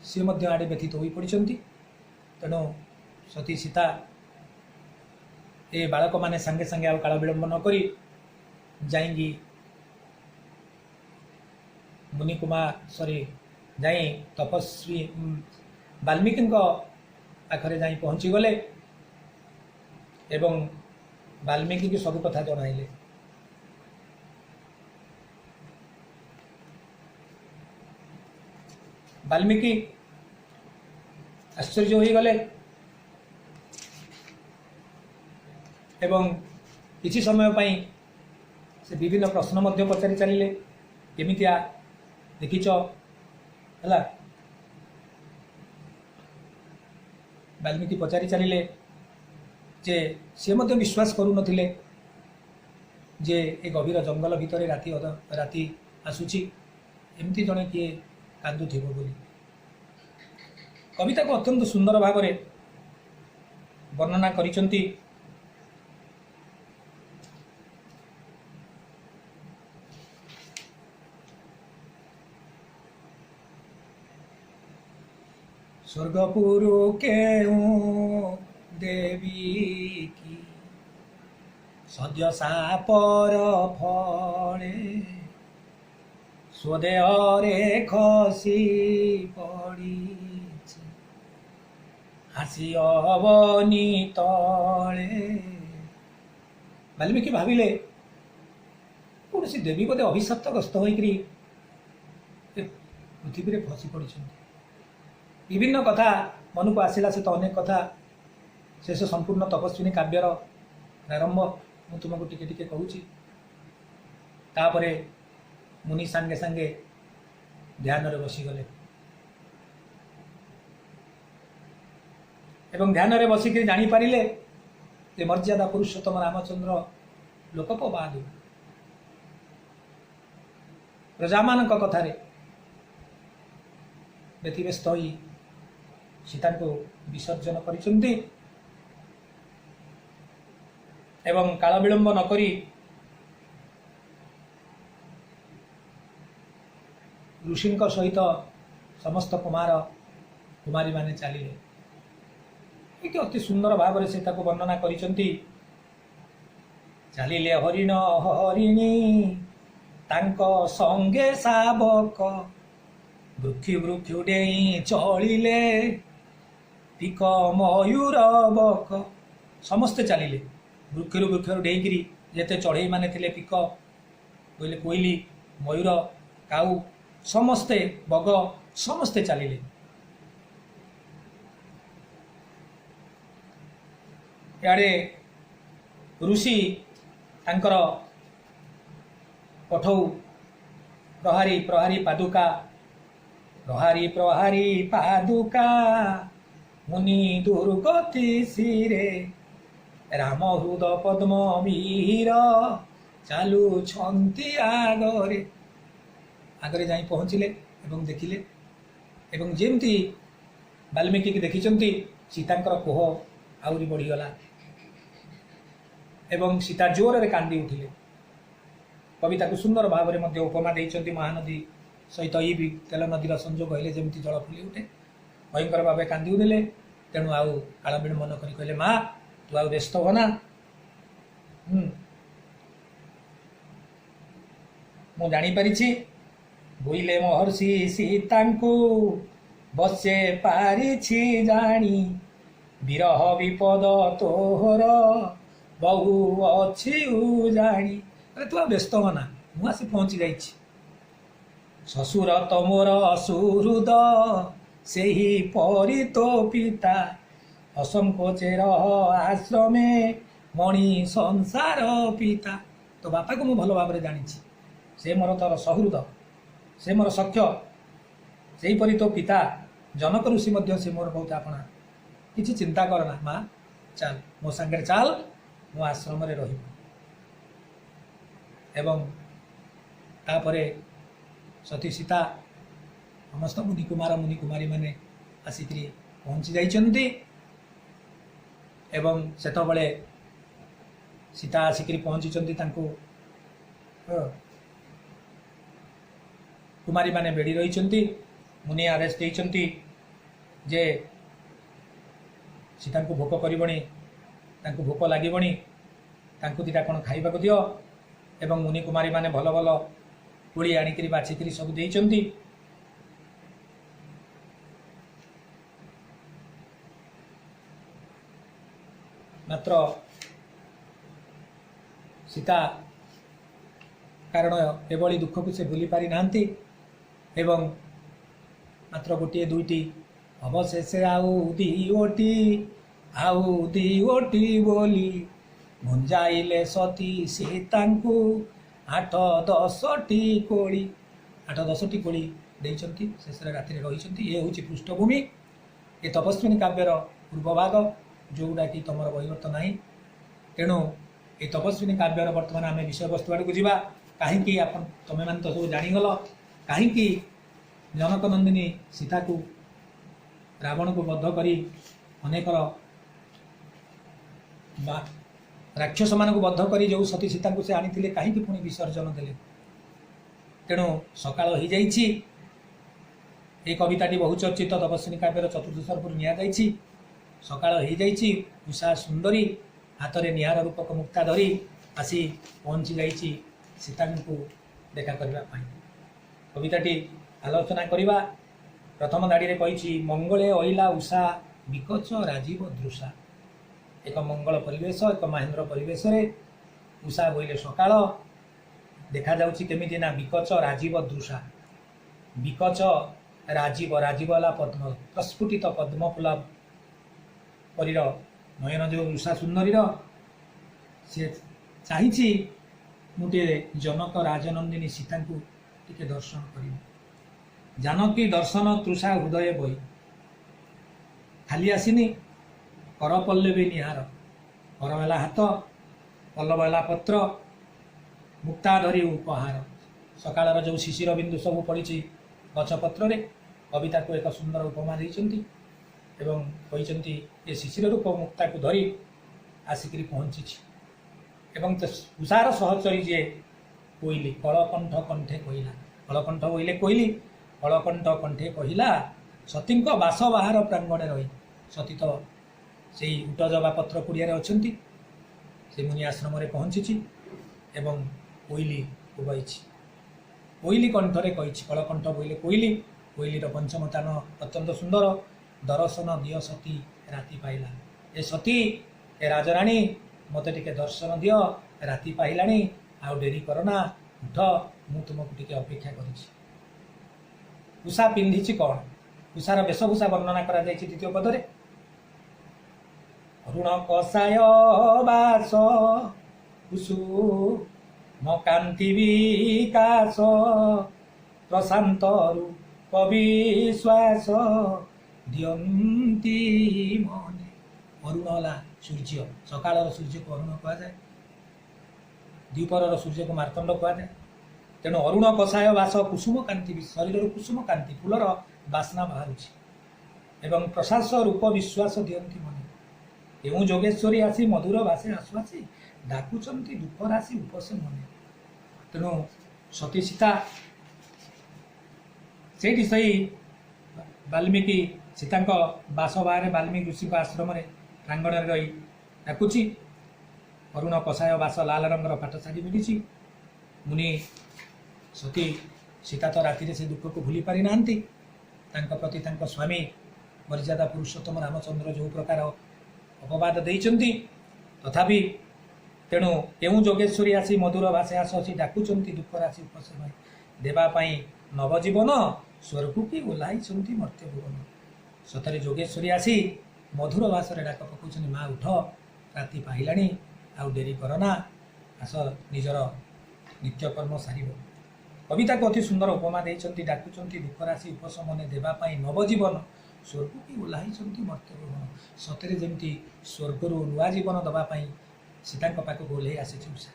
ସେ ମଧ୍ୟ ଆଡ଼େ ବ୍ୟଥିତ ହୋଇପଡ଼ିଛନ୍ତି। ତେଣୁ ସତୀ ସୀତା ଏ ବାଳକମାନେ ସାଙ୍ଗେ ସାଙ୍ଗେ ଆଉ କାଳ ବିଳମ୍ବ ନ କରି ଯାଇକି ମୁନି କୁମାର ସରି ଯାଇ ତପସ୍ୱୀ ବାଲ୍ମୀକିଙ୍କ ପାଖରେ ଯାଇ ପହଞ୍ଚିଗଲେ ଏବଂ ବାଲ୍ମୀକିଙ୍କୁ ସବୁ କଥା ଜଣାଇଲେ। ବାଲ୍ମୀକି ଆଶ୍ଚର୍ଯ୍ୟ ହୋଇଗଲେ ଏବଂ କିଛି ସମୟ ପାଇଁ ସେ ବିଭିନ୍ନ ପ୍ରଶ୍ନ ମଧ୍ୟ ପଚାରି ଚାଲିଲେ। କେମିତିଆ ଦେଖିଛ ହେଲା, ବାଲ୍ମୀକି ପଚାରି ଚାଲିଲେ ଯେ ସେ ମଧ୍ୟ ବିଶ୍ୱାସ କରୁନଥିଲେ ଯେ ଏ ଗଭୀର ଜଙ୍ଗଲ ଭିତରେ ରାତି ରାତି ଆସୁଛି, ଏମିତି ଜଣେ କିଏ କାନ୍ଦୁଥିବ ବୋଲି। କବିତାକୁ ଅତ୍ୟନ୍ତ ସୁନ୍ଦର ଭାବରେ ବର୍ଣ୍ଣନା କରିଛନ୍ତି। ସ୍ୱର୍ଗପୁରୁ କେଉଁ ଦେବୀ କି ସଦ୍ୟ ସାପର ଫଳେ ସ୍ୱଦେହରେ ଖସି ପଡ଼ିଛି ହାସି ଅବନୀ ତଳେ। ବାଲ୍ମୀକି ଭାବିଲେ କୌଣସି ଦେବୀ ବୋଧେ ଅଭିଶପ୍ତଗ୍ରସ୍ତ ହୋଇକରି ଏ ପୃଥିବୀରେ ଫସି ପଡ଼ିଛନ୍ତି। ବିଭିନ୍ନ କଥା ମନକୁ ଆସିଲା, ସେ ତ ଅନେକ କଥା। ଶେଷ ସମ୍ପୂର୍ଣ୍ଣ ତପସ୍ୱିନୀ କାବ୍ୟର ପ୍ରାରମ୍ଭ ମୁଁ ତୁମକୁ ଟିକେ ଟିକେ କହୁଛି। ତାପରେ ମୁନି ସାଙ୍ଗେ ସାଙ୍ଗେ ଧ୍ୟାନରେ ବସିଗଲେ ଏବଂ ଧ୍ୟାନରେ ବସିକରି ଜାଣିପାରିଲେ ଯେ ମର୍ଯ୍ୟାଦା ପୁରୁଷୋତ୍ତମ ରାମଚନ୍ଦ୍ର ଲୋକପବାଦୁ ପ୍ରଜାମାନଙ୍କ କଥାରେ ବ୍ୟତିବ୍ୟସ୍ତ ହୋଇ ସୀତାଙ୍କୁ ବିସର୍ଜନ କରିଛନ୍ତି ଏବଂ କାଳ ବିଳମ୍ବ ନ କରି ଋଷିଙ୍କ ସହିତ ସମସ୍ତ କୁମାର କୁମାରୀମାନେ ଚାଲିଲେ। ଏଠି ଅତି ସୁନ୍ଦର ଭାବରେ ସେ ତାକୁ ବର୍ଣ୍ଣନା କରିଛନ୍ତି। ଚାଲିଲେ ହରିଣ ହରିଣୀ ତାଙ୍କ ସଙ୍ଗେ ଶାବକ, ବୃକ୍ଷୁ ବୃକ୍ଷୁ ଡେଇଁ ଚଳିଲେ ପିକ ମୟୂର ବକ। ସମସ୍ତେ ଚାଲିଲେ ବୃକ୍ଷରୁ ବୃକ୍ଷରୁ ଡେଇଁକିରି, ଯେତେ ଚଢ଼େଇ ମାନେ ଥିଲେ, ପିକ ବୋଇଲେ କୋଇଲି, ମୟୂର, କାଉ, ସମସ୍ତେ, ବଗ, ସମସ୍ତେ ଚାଲିଲେ। ଇଆଡ଼େ ଋଷି ତାଙ୍କର ପଠଉ ପ୍ରହାରୀ ପ୍ରହାରୀ ପାଦୁକା, ପ୍ରହାରୀ ପ୍ରହାରୀ ପାଦୁକା ମୁନି ଦୁର୍ଗତି ଶିରେ, ରାମ ହୃଦ ପଦ୍ମ ବୀର ଚାଲୁଛନ୍ତି ଆଗରେ। ଆଗରେ ଯାଇ ପହଞ୍ଚିଲେ ଏବଂ ଦେଖିଲେ, ଏବଂ ଯେମିତି ବାଲ୍ମୀକି ଦେଖିଛନ୍ତି ସୀତାଙ୍କର କୋହ ଆହୁରି ବଢ଼ିଗଲା ଏବଂ ସୀତା ଜୋରରେ କାନ୍ଦି ଉଠିଲେ। କବି ତାକୁ ସୁନ୍ଦର ଭାବରେ ମଧ୍ୟ ଉପମା ଦେଇଛନ୍ତି। ମହାନଦୀ ସହିତ ଇ ବି ତେଲ ନଦୀର ସଂଯୋଗ ହେଲେ ଯେମିତି ଜଳ ଫୁଲି ଉଠେ, ଭୟଙ୍କର ଭାବେ କାନ୍ଦି ଉଠିଲେ। ତେଣୁ ଆଉ କାଳ ବିଳମ୍ବ ନ କରି କହିଲେ, ମା ତୁ ଆଉ ବ୍ୟସ୍ତ ହୋନା, ମୁଁ ଜାଣିପାରିଛି। ବୋଇଲେ ମହର୍ଷି ସୀତାଙ୍କୁ ବସେ ପାରିଛି ଜାଣି, ବିରହ ବିପଦ ତୋହର ବହୁ ଅଛି ଜାଣି। ଆରେ ତୁ ଆଉ ବ୍ୟସ୍ତ ହନା, ମୁଁ ଆସି ପହଞ୍ଚି ଯାଇଛି। ଶ୍ୱଶୁର ତ ମୋର ସୁହୃଦ, ସେହି ପରି ତୋ ପିତା, ଅସଙ୍କୋଚେ ରହ ଆଶ୍ରମେ ମଣି ସଂସାର ପିତା। ତୋ ବାପାକୁ ମୁଁ ଭଲ ଭାବରେ ଜାଣିଛି, ସେ ମୋର ତୋର ସହୃଦ, ସେ ମୋର ସଖ୍ୟ। ସେହିପରି ତୋ ପିତା ଜନକ ଋଷି ମଧ୍ୟ ସେ ମୋର ବହୁତ ଆପଣା। କିଛି ଚିନ୍ତା କରନା ମା, ଚାଲ ମୋ ସାଙ୍ଗରେ ଚାଲ, ମୋ ଆଶ୍ରମରେ ରହିବୁ। ଏବଂ ତାପରେ ସତୀ ସୀତା ସମସ୍ତ ମୁନିକୁମାର ମୁନିକୁମାରୀ ମାନେ ଆସିକରି ପହଞ୍ଚି ଯାଇଛନ୍ତି। ଏବଂ ସେତେବେଳେ ସୀତା ଆସିକରି ପହଞ୍ଚିଛନ୍ତି, ତାଙ୍କୁ କୁମାରୀମାନେ ବେଢ଼ି ରହିଛନ୍ତି। ମୁନି ଆଦେଶ ଦେଇଛନ୍ତି ଯେ ସୀତାଙ୍କୁ ଭୋକ କରିବଣି, ତାଙ୍କୁ ଭୋକ ଲାଗିବଣି, ତାଙ୍କୁ ଦୁଇଟା କ'ଣ ଖାଇବାକୁ ଦିଅ। ଏବଂ ମୁନି କୁମାରୀମାନେ ଭଲ ଭଲ କୋଳି ଆଣିକିରି ବାଛିକିରି ସବୁ ଦେଇଛନ୍ତି। ମାତ୍ର ସୀତା କାରଣ ଏଭଳି ଦୁଃଖକୁ ସେ ଭୁଲି ପାରିନାହାନ୍ତି। ଏବଂ ମାତ୍ର ଗୋଟିଏ ଦୁଇଟି, ଅବଶେଷେ ଆଉ ଦିଓଟି, ଆଉ ଦିଓଟି ବୋଲି ଭୁଞ୍ଜାଇଲେ ସତୀ ସୀତାଙ୍କୁ 8 10ଟି କୋଳି। 8 10ଟି କୋଳି ଦେଇଛନ୍ତି, ଶେଷରେ ରାତିରେ ରହିଛନ୍ତି। ଏ ହେଉଛି ପୃଷ୍ଠଭୂମି ଏ ତପସ୍ୱିନୀ କାବ୍ୟର ପୂର୍ବଭାଗ, ଯେଉଁଟାକି ତୁମର ବହିବର୍ତ୍ତ ନାହିଁ। ତେଣୁ ଏ ତପସ୍ୱିନୀ କାବ୍ୟର ବର୍ତ୍ତମାନ ଆମେ ବିଷୟବସ୍ତୁ ଆଡ଼କୁ ଯିବା। କାହିଁକି ଆପଣ ତୁମେମାନେ ତ ସବୁ ଜାଣିଗଲ କାହିଁକି ଜନକନନ୍ଦିନୀ ସୀତାକୁ ରାବଣକୁ ବଦ୍ଧ କରି ଅନେକର ବା ରାକ୍ଷସମାନଙ୍କୁ ବଦ୍ଧ କରି ଯେଉଁ ସତୀ ସୀତାଙ୍କୁ ସେ ଆଣିଥିଲେ, କାହିଁକି ପୁଣି ବିସର୍ଜନ ଦେଲେ। ତେଣୁ ସକାଳ ହୋଇଯାଇଛି। এই କବିତାଟି ବହୁ ଚର୍ଚ୍ଚିତ ତପସ୍ୱିନୀ କାବ୍ୟର ଚତୁର୍ଥ ସର୍ଗରୁ ନିଆଯାଇଛି। ସକାଳ ହେଇଯାଇଛି, ଉଷା ସୁନ୍ଦରୀ ହାତରେ ନିହାର ରୂପକ ମୁକ୍ତା ଧରି ଆସି ପହଞ୍ଚି ଯାଇଛି ସୀତାଙ୍କୁ ଦେଖା କରିବା ପାଇଁ। କବିତାଟି ଆଲୋଚନା କରିବା। ପ୍ରଥମ ଧାଡ଼ିରେ କହିଛି, ମଙ୍ଗଳେ ଅଇଲା ଉଷା ବିକଚ ରାଜୀବ ଦୃଶା। ଏକ ମଙ୍ଗଳ ପରିବେଶ, ଏକ ମହେନ୍ଦ୍ର ପରିବେଶରେ ଉଷା ବୋଇଲେ ସକାଳ ଦେଖାଯାଉଛି କେମିତି ନା ବିକଚ ରାଜୀବ ଦୃଶା। ବିକଚ ରାଜୀବ, ରାଜୀବ ହେଲା ପଦ୍ମ, ପ୍ରସ୍ଫୁଟିତ ପଦ୍ମ ଫୁଲ ପରୀର ନୟନ ଯେଉଁ ଉଷା ସୁନ୍ଦରୀର, ସେ ଚାହିଁଛି ମୁଁ ଟିକେ ଜନକ ରାଜନନ୍ଦିନୀ ସୀତାଙ୍କୁ ଟିକେ ଦର୍ଶନ କରିବି। ଜାନକୀ ଦର୍ଶନ ତୃଷା ହୃଦୟ ବହି, ଖାଲି ଆସିନି, କର ପଲ୍ଲବୀ ନିହାର, କର ହେଲା ହାତ, ପଲ୍ଲବ ହେଲା ପତ୍ର, ମୁକ୍ତା ଧରି ଉପହାର। ସକାଳର ଯେଉଁ ଶିଶିର ବିନ୍ଦୁ ସବୁ ପଡ଼ିଛି ଗଛପତ୍ରରେ, କବିତାକୁ ଏକ ସୁନ୍ଦର ଉପମା ଦେଇଛନ୍ତି ଏବଂ କହିଛନ୍ତି ଏ ଶିଶିର ରୂପ ମୁକ୍ତାକୁ ଧରି ଆସିକରି ପହଞ୍ଚିଛି। ଏବଂ ଉଷାର ସହଚରୀ ଯିଏ କୋଇଲି, କଳକଣ୍ଠ କଣ୍ଠେ କହିଲା, କଳକଣ୍ଠ ବୋଇଲେ କୋଇଲି, କଳକଣ୍ଠ କଣ୍ଠେ କହିଲା ସତୀଙ୍କ ବାସ ବାହାର ପ୍ରାଙ୍ଗଣେ ରହି। ସତୀ ତ ସେଇ ଉଟଜବା ପତ୍ର କୁଡ଼ିଆରେ ଅଛନ୍ତି, ସେ ମୁନି ଆଶ୍ରମରେ ପହଞ୍ଚିଛି ଏବଂ କୋଇଲି ବୋବାଇଛି, କୋଇଲି କଣ୍ଠରେ କହିଛି। କଳକଣ୍ଠ ବୋଇଲେ କୋଇଲି, କୋଇଲିର ପଞ୍ଚମ ତାନ ଅତ୍ୟନ୍ତ ସୁନ୍ଦର। ଦର୍ଶନ ଦିଅ ସତୀ ରାତି ପାଇଲା। ଏ ସତୀ, ଏ ରାଜରାଣୀ, ମୋତେ ଟିକେ ଦର୍ଶନ ଦିଅ, ରାତି ପାଇଲାଣି, ଆଉ ଡେରି କରନା, ଉଠ, ମୁଁ ତୁମକୁ ଟିକେ ଅପେକ୍ଷା କରିଛି। ଉଷା ପିନ୍ଧିଛି କ'ଣ? ଉଷାର ବେଶଭୂଷା ବର୍ଣ୍ଣନା କରାଯାଇଛି ଦ୍ୱିତୀୟ ପଦରେ। ଅରୁଣ କଷାୟ ବାସ କୁସୁମ କାନ୍ତି ବିକାଶ, ପ୍ରଶାନ୍ତରୁ କବିଶ୍ୱାସ ଦିଅନ୍ତି ମନେ। ଅରୁଣ ହେଲା ସୂର୍ଯ୍ୟ, ସକାଳର ସୂର୍ଯ୍ୟକୁ ଅରୁଣ କୁହାଯାଏ, ଦ୍ୱିପହରର ସୂର୍ଯ୍ୟକୁ ମାର୍ତ୍ତଣ୍ଡ କୁହାଯାଏ। ତେଣୁ ଅରୁଣ କଷାୟ ବାସ କୁସୁମ କାନ୍ତି, ଶରୀରରୁ କୁସୁମ କାନ୍ତି ଫୁଲର ବାସ୍ନା ବାହାରୁଛି। ଏବଂ ପ୍ରଶାସ ରୂପ ବିଶ୍ୱାସ ଦିଅନ୍ତି ମନେ। କେଉଁ ଯୋଗେଶ୍ୱରୀ ଆସି ମଧୁର ଭାଷେ ଆଶ୍ୱାସୀ, ଡାକୁଛନ୍ତି ଦୁଃଖ ରାଶି ଉପସେ ମନେ। ତେଣୁ ସତୀ ସୀତା ସେଇଠି ସେଇ ବାଲ୍ମୀକି ସୀତାଙ୍କ ବାସ ବାହାରେ ବାଲ୍ମୀକି ଋଷିଙ୍କ ଆଶ୍ରମରେ ପ୍ରାଙ୍ଗଣରେ ରହି ଡାକୁଛି। ଅରୁଣ କଷାୟ ବାସ ଲାଲ ରଙ୍ଗର ପାଟ ଶାଢ଼ୀ ପିନ୍ଧିଛି। ମୁନି ସତୀ ସୀତା ତ ରାତିରେ ସେ ଦୁଃଖକୁ ଭୁଲି ପାରିନାହାନ୍ତି, ତାଙ୍କ ପ୍ରତି ତାଙ୍କ ସ୍ୱାମୀ ମର୍ଯ୍ୟାଦା ପୁରୁଷୋତ୍ତମ ରାମଚନ୍ଦ୍ର ଯେଉଁ ପ୍ରକାର ଅପବାଦ ଦେଇଛନ୍ତି, ତଥାପି ତେଣୁ କେଉଁ ଯୋଗେଶ୍ୱରୀ ଆସି ମଧୁର ଭାଷେ ଆସ ଆସି ଡାକୁଛନ୍ତି ଦୁଃଖ ରାଶି ଉପଶମ ଦେବା ପାଇଁ ନବଜୀବନ, ସ୍ୱର୍ଗକୁ କି ଓହ୍ଲାଇଛନ୍ତି ମର୍ତ୍ତ୍ୟ ଭୁବନ। ସତରେ ଯୋଗେଶ୍ୱରୀ ଆସି ମଧୁର ଭାଷାରେ ଡାକ ପକାଉଛନ୍ତି, ମା ଉଠ, ରାତି ପାହିଲାଣି, ଆଉ ଡେରି କରନା, ଆସ ନିଜର ନିତ୍ୟକର୍ମ ସାରିବ। କବିତାକୁ ଅତି ସୁନ୍ଦର ଉପମା ଦେଇଛନ୍ତି, ଡାକୁଛନ୍ତି ଦୁଃଖ ରାଶି ଉପଶମନେ ଦେବା ପାଇଁ ନବଜୀବନ, ସ୍ୱର୍ଗକୁ କି ଓହ୍ଲାଇଛନ୍ତି ମର୍ତ୍ତ୍ୟ ଭୁବନ। ସତରେ ଯେମିତି ସ୍ୱର୍ଗରୁ ନୂଆ ଜୀବନ ଦେବା ପାଇଁ ସୀତାଙ୍କ ପାଖକୁ ଓହ୍ଲେଇ ଆସିଛି ଉଷା।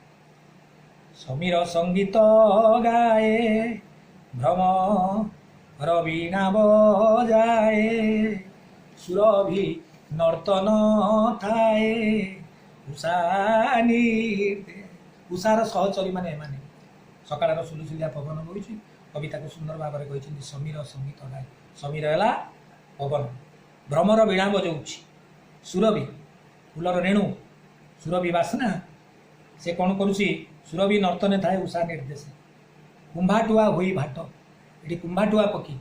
ସମୀର ସଙ୍ଗୀତ ଗାଏ, ଭ୍ରମର ବୀଣା ବଜାଏ, ସୁରଭି ନର୍ତ୍ତନ ଥାଏ ଉଷା ନିର୍ଦ୍ଦେ। ଉଷାର ସହଚରୀ ମାନେ ଏମାନେ। ସକାଳର ସୁଲୁସୁଲିଆ ପବନ ବହୁଛି। କବିତାକୁ ସୁନ୍ଦର ଭାବରେ କହିଛନ୍ତି, ସମୀର ସଙ୍ଗୀତ ଗାଏ। ସମୀର ହେଲା ପବନ, ଭ୍ରମର ବୀଣା ବଜାଉଛି, ସୁରଭି ଫୁଲର ରେଣୁ, ସୁରଭି ବାସ୍ନା ସେ କ'ଣ କରୁଛି? ସୁରଭି ନର୍ତ୍ତନେ ଥାଏ ଉଷା ନିର୍ଦ୍ଦେଶ। କୁମ୍ଭାଟୁଆ ହୋଇ ଭାଟ, ଏଠି କୁମ୍ଭାଟୁଆ ପକ୍ଷୀ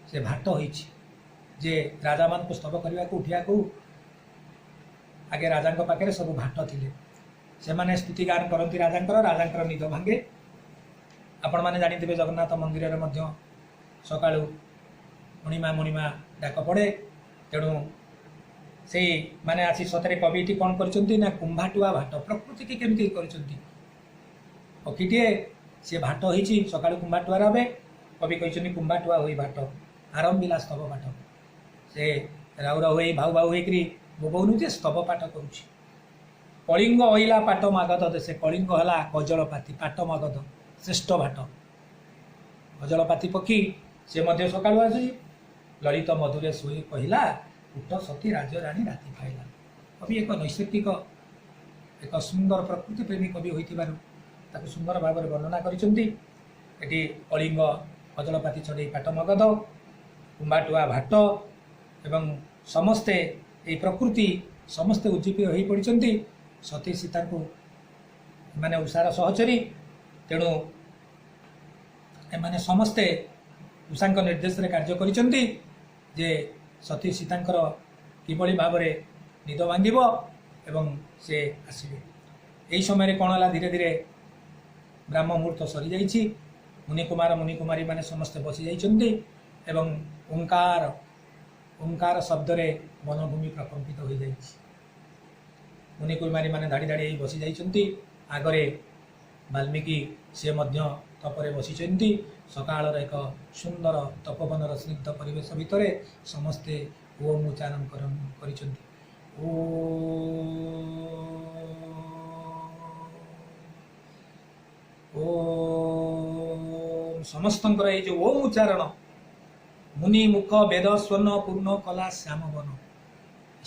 ସେ ଭାଟ ହୋଇଛି ଯେ ରାଜାମାନଙ୍କୁ ସ୍ତବ କରିବାକୁ ଉଠିବାକୁ ଆଗେ ରାଜାଙ୍କ ପାଖରେ ସବୁ ଭାଟ ଥିଲେ, ସେମାନେ ସ୍ତୁତି ଗାନ କରନ୍ତି ରାଜାଙ୍କର, ରାଜାଙ୍କର ନିଦ ଭାଙ୍ଗେ। ଆପଣମାନେ ଜାଣିଥିବେ ଜଗନ୍ନାଥ ମନ୍ଦିରରେ ମଧ୍ୟ ସକାଳୁ ମଣିମା ମଣିମା ଡାକ ପଡ଼େ। ତେଣୁ ସେଇ ମାନେ ଆସି ସତରେ କବିଟି କ'ଣ କରିଛନ୍ତି ନା କୁମ୍ଭାଟୁଆ ଭାଟ ପ୍ରକୃତିକି କେମିତି କରିଛନ୍ତି। ପକ୍ଷୀଟିଏ ସିଏ ଭାଟ ହେଇଛି, ସକାଳୁ କୁମ୍ଭାଟୁଆ ରବେ। କବି କହିଛନ୍ତି କୁମ୍ଭାଟୁଆ ହୋଇ ଭାଟ ଆରମ୍ଭିଲା ସ୍ତବ ପାଠ। ସେ ରାଉ ରାଉ ହେଇ ଭାଉ ଭାଉ ହେଇକରି ବୋବଉନି ଯେ ସ୍ତବ ପାଠ କରୁଛି। କଳିଙ୍ଗ ଅଇଲା ପାଟ ମାଗଧ ଦେଶେ, କଳିଙ୍ଗ ହେଲା କଜଳପାତି, ପାଟ ମାଗଧ ଶ୍ରେଷ୍ଠ ଭାଟ। କଜଳପାତି ପକ୍ଷୀ ସେ ମଧ୍ୟ ସକାଳୁ ଆସୁଛି। ଲଳିତ ମଧୁରେ ଶୋଇ କହିଲା, ଉଠ ସତୀ ରାଜରାଣୀ ରାତି ପାଇଲା। କବି ଏକ ନୈସର୍ଗିକ ଏକ ସୁନ୍ଦର ପ୍ରକୃତି ପ୍ରେମୀ କବି ହୋଇଥିବାରୁ ତାକୁ ସୁନ୍ଦର ଭାବରେ ବର୍ଣ୍ଣନା କରିଛନ୍ତି। ଏଠି କଳିଙ୍ଗ କଜଳପାତି ଚଢ଼େଇ ପାଟ ମଗଧ, କୁମ୍ଭାଟୁଆ ଭାଟ ଏବଂ ସମସ୍ତେ ଏଇ ପ୍ରକୃତି ସମସ୍ତେ ଉଜ୍ଜୀବିତ ହୋଇପଡ଼ିଛନ୍ତି। ସତୀ ସୀତାଙ୍କୁ ଏମାନେ ଉଷାର ସହଚରୀ, ତେଣୁ ଏମାନେ ସମସ୍ତେ ଉଷାଙ୍କ ନିର୍ଦ୍ଦେଶରେ କାର୍ଯ୍ୟ କରିଛନ୍ତି ଯେ ସତୀ ସୀତାଙ୍କର କିଭଳି ଭାବରେ ନିଦ ଭାଙ୍ଗିବ ଏବଂ ସେ ଆସିବେ। ଏହି ସମୟରେ କ'ଣ ହେଲା, ଧୀରେ ଧୀରେ ବ୍ରାହ୍ମ ମୁହୂର୍ତ୍ତ ସରିଯାଇଛି। ମୁନିକୁମାର ମୁନିକୁମାରୀ ମାନେ ସମସ୍ତେ ବସିଯାଇଛନ୍ତି ଏବଂ ଓଙ୍କାର ଓଙ୍କାର ଶବ୍ଦରେ ବନଭୂମି ପ୍ରକମ୍ପିତ ହୋଇଯାଇଛି। ମୁନିକୁମାରୀ ମାନେ ଧାଡ଼ି ଧାଡ଼ି ହେଇ ବସିଯାଇଛନ୍ତି। ଆଗରେ ବାଲ୍ମୀକି ସେ ମଧ୍ୟ ତପରେ ବସିଛନ୍ତି। ସକାଳର ଏକ ସୁନ୍ଦର ତପୋବନର ସ୍ନିଗ୍ଧ ପରିବେଶ ଭିତରେ ସମସ୍ତେ ଓମ୍ ଉଚ୍ଚାରଣ କରିଛନ୍ତି। ଓ ଓମ୍ ସମସ୍ତଙ୍କର ଏଇ ଯୋଉ ଓମ୍ ଉଚ୍ଚାରଣ, ମୁନି ମୁଖ ବେଦ ସ୍ୱର୍ଣ୍ଣ ପୂର୍ଣ୍ଣ କଲା ଶ୍ୟାମ ବନ।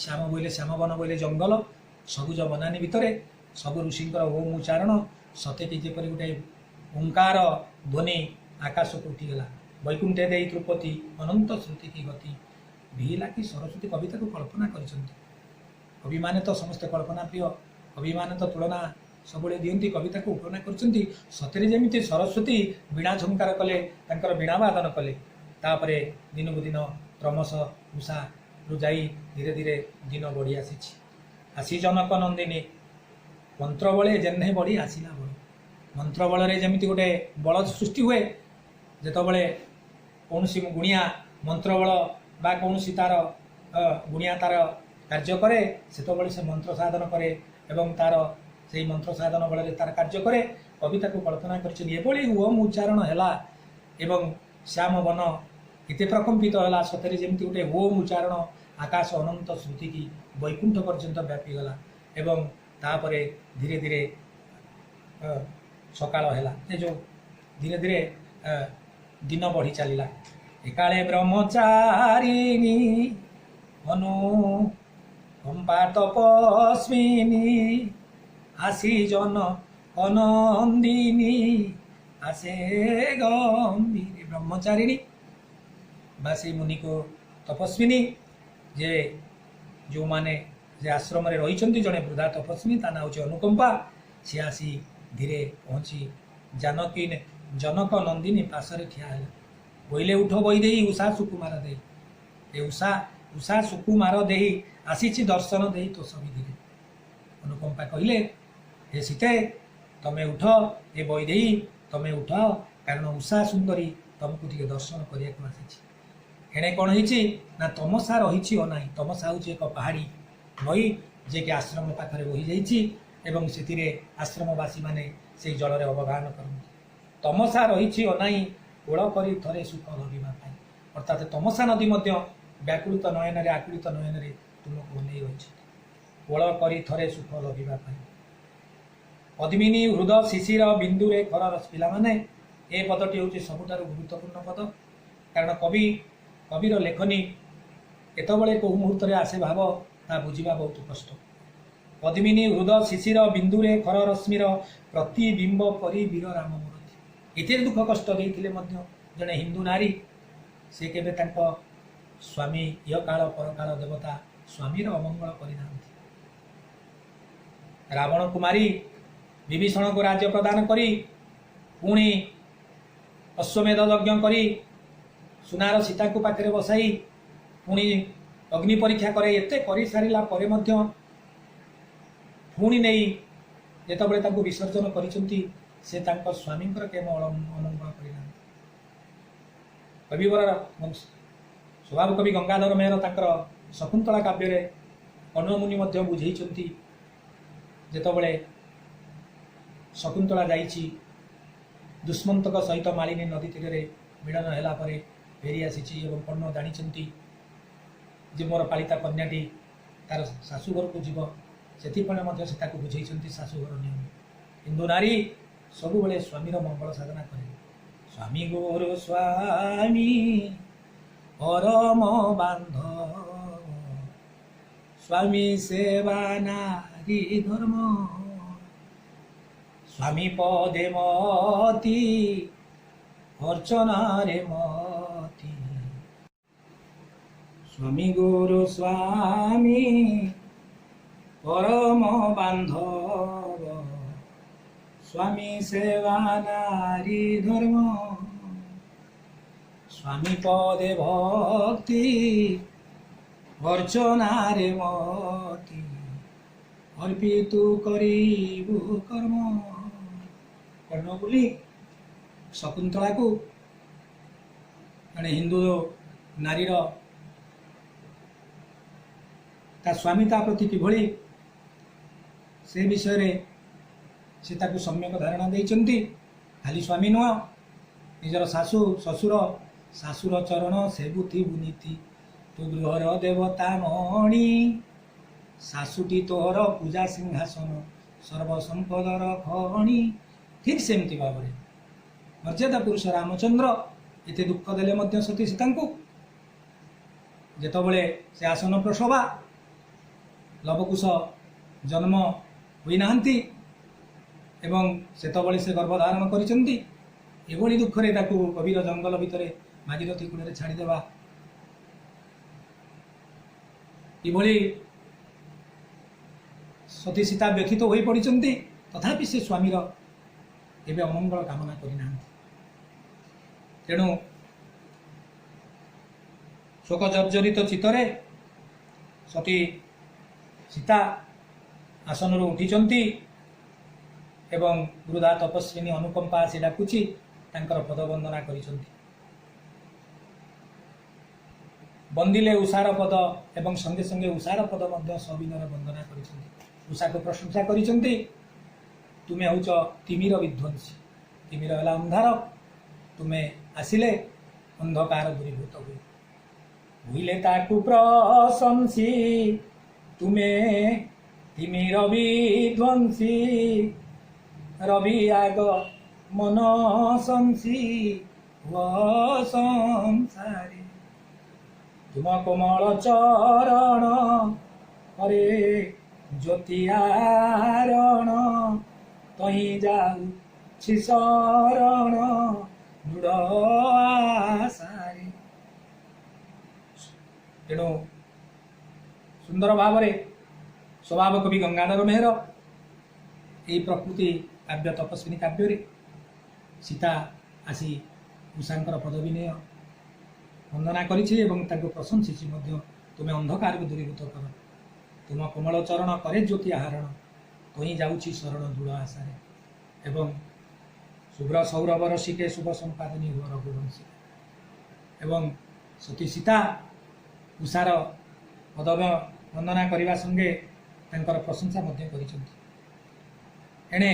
ଶ୍ୟାମ ବୋଇଲେ ଶ୍ୟାମ ବନ ବୋଇଲେ ଜଙ୍ଗଲ, ସବୁଜ ବନାନୀ ଭିତରେ ସବୁ ଋଷିଙ୍କର ଓମ୍ ଉଚ୍ଚାରଣ ସତେକି ଯେପରି ଗୋଟେ ଓଙ୍କାର ଧ୍ୱନି ଆକାଶକୁ ଉଠିଗଲା। ବୈକୁଣ୍ଠେ ଦେଇ ତ୍ରୁପତି ଅନନ୍ତ ଶ୍ରୁତି କି ଗତି ଭିଲା କି ସରସ୍ୱତୀ। କବିତାକୁ କଳ୍ପନା କରିଛନ୍ତି। କବିମାନେ ତ ସମସ୍ତେ କଳ୍ପନା ପ୍ରିୟ, କବିମାନେ ତ ତୁଳନା ସବୁବେଳେ ଦିଅନ୍ତି, କବିତାକୁ ଉପନା କରିଛନ୍ତି। ସତରେ ଯେମିତି ସରସ୍ୱତୀ ବୀଣା ଝଙ୍କାର କଲେ, ତାଙ୍କର ବୀଣା ବାଦନ କଲେ। ତାପରେ ଦିନକୁ ଦିନ କ୍ରମଶଃ ଉଷାରୁ ଯାଇ ଧୀରେ ଧୀରେ ଦିନ ବଢ଼ି ଆସିଛି। ଆସି ଜନକ ନନ୍ଦିନୀ ମନ୍ତ୍ର ବଳେ ଯେହ୍ନେ ବଢ଼ି ଆସିଲା ବଳ। ମନ୍ତ୍ର ବଳରେ ଯେମିତି ଗୋଟେ ବଳ ସୃଷ୍ଟି ହୁଏ, ଯେତେବେଳେ କୌଣସି ଗୁଣିଆ ମନ୍ତ୍ର ବଳ ବା କୌଣସି ତାର ଗୁଣିଆ ତାର କାର୍ଯ୍ୟ କରେ, ସେତେବେଳେ ସେ ମନ୍ତ୍ର ସାଧନ କରେ ଏବଂ ତାର ସେଇ ମନ୍ତ୍ର ସାଧନ ବଳରେ ତାର କାର୍ଯ୍ୟ କରେ। କବିତାକୁ କଳ୍ପନା କରିଛନ୍ତି ଏଭଳି ଓମ୍ ଉଚ୍ଚାରଣ ହେଲା ଏବଂ ଶ୍ୟାମ ବନ ଏତେ ପ୍ରକମ୍ପିତ ହେଲା, ସତରେ ଯେମିତି ଗୋଟେ ଓମ୍ ଉଚ୍ଚାରଣ ଆକାଶ ଅନନ୍ତ ଶ୍ରୁତିକି ବୈକୁଣ୍ଠ ପର୍ଯ୍ୟନ୍ତ ବ୍ୟାପିଗଲା। ଏବଂ ତାପରେ ଧୀରେ ଧୀରେ ସକାଳ ହେଲା, ଏ ଯେଉଁ ଧୀରେ ଧୀରେ ଦିନ ବଢ଼ି ଚାଲିଲା। ଏକାଳେ ବ୍ରହ୍ମଚାରିଣୀ ଅନୁକମ୍ପା ତପସ୍ୱିନୀ ଆସି ଜନ ଅନନ୍ଦିନୀ ଆସେ ଗମ୍ଭୀର। ବ୍ରହ୍ମଚାରିଣୀ ବା ସେଇ ମୁନିକୁ ତପସ୍ୱିନୀ ଯେ ଯେଉଁମାନେ ଯେ ଆଶ୍ରମରେ ରହିଛନ୍ତି, ଜଣେ ବୃଦ୍ଧା ତପସ୍ୱିନୀ, ତା ନାଁ ହେଉଛି ଅନୁକମ୍ପା। ସିଏ ଆସି ଧୀରେ ପହଞ୍ଚି ଜାନକୀ ଜନକ ନନ୍ଦିନୀ ପାଶରେ ଠିଆ ହେଲା। ବୋଇଲେ ଉଠ ବୈଦେହୀ ଉଷା ସୁକୁମାର ଦେଇ, ଏ ଉଷା ଉଷା ସୁକୁମାର ଦେଇ ଆସିଛି ଦର୍ଶନ ଦେଇ ତୋଷ ବିଧିରେ। ଅନୁକମ୍ପା କହିଲେ, ହେ ସୀତେ ତମେ ଉଠ, ଏ ବୈଦେହୀ ତମେ ଉଠ, କାରଣ ଉଷା ସୁନ୍ଦରୀ ତମକୁ ଟିକେ ଦର୍ଶନ କରିବାକୁ ଆସିଛି। ଏଣେ କ'ଣ ହେଇଛି ନା ତମସା ରହିଛି ଅନାଇ। ତମସା ହେଉଛି ଏକ ପାହାଡ଼ି ନଈ ଯିଏକି ଆଶ୍ରମ ପାଖରେ ବୋହି ଯାଇଛି ଏବଂ ସେଥିରେ ଆଶ୍ରମବାସୀମାନେ ସେଇ ଜଳରେ ଅବଗାହନ କରନ୍ତି। ତମସା ରହିଛି ଅନାଇ କୋଳ କରି ଥରେ ସୁଖ ଲଭିବା ପାଇଁ। ଅର୍ଥାତ୍ ତମସା ନଦୀ ମଧ୍ୟ ବ୍ୟାକୁଳିତ ନୟନରେ, ଆକୁଳିତ ନୟନରେ ତୁମକୁ ଅନେଇ ରହିଛି କୋଳ କରି ଥରେ ସୁଖ ଲଭିବା ପାଇଁ। ପଦ୍ମିନୀ ହୃଦ ଶିଶିର ବିନ୍ଦୁରେ ଖର ରସ। ପିଲାମାନେ, ଏ ପଦଟି ହେଉଛି ସବୁଠାରୁ ଗୁରୁତ୍ୱପୂର୍ଣ୍ଣ ପଦ, କାରଣ କବିର ଲେଖନୀ କେତେବେଳେ କେଉଁ ମୁହୂର୍ତ୍ତରେ ଆସେ ଭାବ ତା ବୁଝିବା ବହୁତ କଷ୍ଟ। ପଦ୍ମିନୀ ହୃଦ ଶିଶିର ବିନ୍ଦୁରେ ଖର ରଶ୍ମିର ପ୍ରତିବିମ୍ବ ପରି ବୀର ରାମ ମୂରତି। ଏତେ ଦୁଃଖ କଷ୍ଟ ଦେଇଥିଲେ ମଧ୍ୟ ଜଣେ ହିନ୍ଦୁ ନାରୀ ସେ କେବେ ତାଙ୍କ ସ୍ୱାମୀ ଇହକାଳ ପରକାଳ ଦେବତା ସ୍ୱାମୀର ଅମଙ୍ଗଳ କରିନାହାନ୍ତି। ରାବଣ କୁମାରୀ ବିଭୀଷଣକୁ ରାଜ୍ୟ ପ୍ରଦାନ କରି ପୁଣି ଅଶ୍ୱମେଧ ଯଜ୍ଞ କରି ସୁନାର ସୀତାକୁ ପାଖରେ ବସାଇ ପୁଣି ଅଗ୍ନି ପରୀକ୍ଷା କରେ। ଏତେ କରିସାରିଲା ପରେ ମଧ୍ୟ ପୁଣି ନେଇ ଯେତେବେଳେ ତାଙ୍କୁ ବିସର୍ଜନ କରିଛନ୍ତି, ସେ ତାଙ୍କ ସ୍ୱାମୀଙ୍କର କେବେ ଅମଙ୍ଗଳ କରିନାହାନ୍ତି। କବିବର ସ୍ୱଭାବ କବି ଗଙ୍ଗାଧର ମେହେର ତାଙ୍କର ଶକୁନ୍ତଳା କାବ୍ୟରେ କଣ୍ୱମୁନି ମଧ୍ୟ ବୁଝେଇଛନ୍ତି, ଯେତେବେଳେ ଶକୁନ୍ତଳା ଯାଇଛି ଦୁଷ୍ମନ୍ତଙ୍କ ସହିତ ମାଳିନୀ ନଦୀ ତୀରରେ ମିଳନ ହେଲା ପରେ ଫେରି ଆସିଛି ଏବଂ କଣ୍ୱ ଜାଣିଛନ୍ତି ଯେ ମୋର ପାଳିତା କନ୍ୟାଟି ତାର ଶାଶୁଘରକୁ ଯିବ, ସେଥିପାଇଁ ମଧ୍ୟ ସେ ତାକୁ ବୁଝେଇଛନ୍ତି ଶାଶୁଘର ନିୟମ। ହିନ୍ଦୁ ନାରୀ ସବୁବେଳେ ସ୍ୱାମୀର ମଙ୍ଗଳ ସାଧନା କରେ। ସ୍ୱାମୀ ଗୁରୁ ସ୍ୱାମୀ ପରମ ବାନ୍ଧବ, ସ୍ୱାମୀ ସେବା ନାରୀ ଧର୍ମ, ସ୍ୱାମୀ ପଦେ ମତି ଅର୍ଚ୍ଚନାରେ ମତି, ସ୍ୱାମୀ ଗୁରୁ ସ୍ୱାମୀ ପରମ ବାନ୍ଧବ, ସ୍ୱାମୀ ସେବା ନାରୀ ଧର୍ମ, ସ୍ୱାମୀ ପଦେ ଭକ୍ତି ଅର୍ଚ୍ଚନାରେ ମତି ଅର୍ପିତୁ କରିବୁ କର୍ମ। କର୍ଣ୍ଣ ବୋଲି ଶକୁନ୍ତଳାକୁ ଜଣେ ହିନ୍ଦୁ ନାରୀର ତା ସ୍ୱାମୀ ତା ପ୍ରତି କିଭଳି ସେ ବିଷୟରେ ସେ ତାକୁ ସମ୍ୟକ ଧାରଣା ଦେଇଛନ୍ତି। ଖାଲି ସ୍ୱାମୀ ନୁହଁ, ନିଜର ଶାଶୁ ଶ୍ୱଶୁର, ଶାଶୁର ଚରଣ ସେବୁଥିବୁ ନୀତି, ତୁ ଗୃହର ଦେବତା ମଣି, ଶାଶୁଟି ତୋର ପୂଜା ସିଂହାସନ ସର୍ବସମ୍ପଦର ଖଣି। ଠିକ୍ ସେମିତି ଭାବରେ ମର୍ଯ୍ୟାଦା ପୁରୁଷ ରାମଚନ୍ଦ୍ର ଏତେ ଦୁଃଖ ଦେଲେ ମଧ୍ୟ ସତୀ ସୀତାଙ୍କୁ, ଯେତେବେଳେ ସେ ଆସନ୍ନ ପ୍ରସବା, ଲବକୁଶ ଜନ୍ମ ହୋଇନାହାନ୍ତି ଏବଂ ସେତେବେଳେ ସେ ଗର୍ଭଧାରଣ କରିଛନ୍ତି, ଏଭଳି ଦୁଃଖରେ ତାକୁ ଗଭୀର ଜଙ୍ଗଲ ଭିତରେ ଭାଗୀରଥୀ କୂଳରେ ଛାଡ଼ିଦେବା, କିଭଳି ସତୀ ସୀତା ବ୍ୟଥିତ ହୋଇ ପଡ଼ିଛନ୍ତି, ତଥାପି ସେ ସ୍ୱାମୀର କେବେ ଅମଙ୍ଗଳ କାମନା କରିନାହାନ୍ତି। ତେଣୁ ଶୋକ ଜର୍ଜରିତ ଚିତ୍ତରେ ସତୀ ସୀତା ଆସନରୁ ଉଠିଛନ୍ତି ଏବଂ ବୃଦ୍ଧା ତପସ୍ୱିନୀ ଅନୁକମ୍ପା ଆସି ଡାକୁଛି, ତାଙ୍କର ପଦବନ୍ଦନା କରିଛନ୍ତି। ବନ୍ଦିଲେ ଉଷାର ପଦ ଏବଂ ସଙ୍ଗେ ସଙ୍ଗେ ଉଷାର ପଦ ମଧ୍ୟ ସବିନୟରେ ବନ୍ଦନା କରିଛନ୍ତି। ଉଷାକୁ ପ୍ରଶଂସା କରିଛନ୍ତି, ତୁମେ ହେଉଛ ତିମିର ବିଧ୍ୱଂସୀ, ତିମିର ହେଲା ଅନ୍ଧାର, ତୁମେ ଆସିଲେ ଅନ୍ଧକାର ଦୂରୀଭୂତ ହୁଏ। ବୋଇଲେ ତାକୁ ପ୍ରଶଂସି ତୁମେ ତିମିର ବିଧ୍ୱଂସୀ, ରବି ଆଗ ମନ ସଂସି ହୁଅ ସଂସାରେ, ତୁମ କୋମଳ ଚରଣ କରେ ଜ୍ୟୋତି ଆରଣ, ତହିଁ ଯାଉଛି ଶରଣ ଦୃଢ଼ ଆଶାରେ। ତେଣୁ ସୁନ୍ଦର ଭାବରେ ସ୍ୱଭାବ କବି ଗଙ୍ଗାଧର ମେହେର ଏହି ପ୍ରକୃତି କାବ୍ୟ ତପସ୍ୱିନୀ କାବ୍ୟରେ ସୀତା ଆସି ଉଷାଙ୍କର ପଦବିନୟ ବନ୍ଦନା କରିଛି ଏବଂ ତାଙ୍କୁ ପ୍ରଶଂସିଛି ମଧ୍ୟ। ତୁମେ ଅନ୍ଧକାରକୁ ଦୂରୀଭୂତ କର, ତୁମ କୋମଳ ଚରଣ କରେ ଜ୍ୟୋତି ଆହରଣ, ତହିଁ ଯାଉଛି ଶରଣ ଦୃଢ଼ ଆଶାରେ। ଏବଂ ଶୁଭ୍ର ସୌରଭ ରସିକେ ଶୁଭ ସମ୍ପାଦନୀ ହୁଅ ରଘୁବଂଶୀ। ଏବଂ ସତୀ ସୀତା ଉଷାର ପଦବ ବନ୍ଦନା କରିବା ସଙ୍ଗେ ତାଙ୍କର ପ୍ରଶଂସା ମଧ୍ୟ କରିଛନ୍ତି। ଏଣେ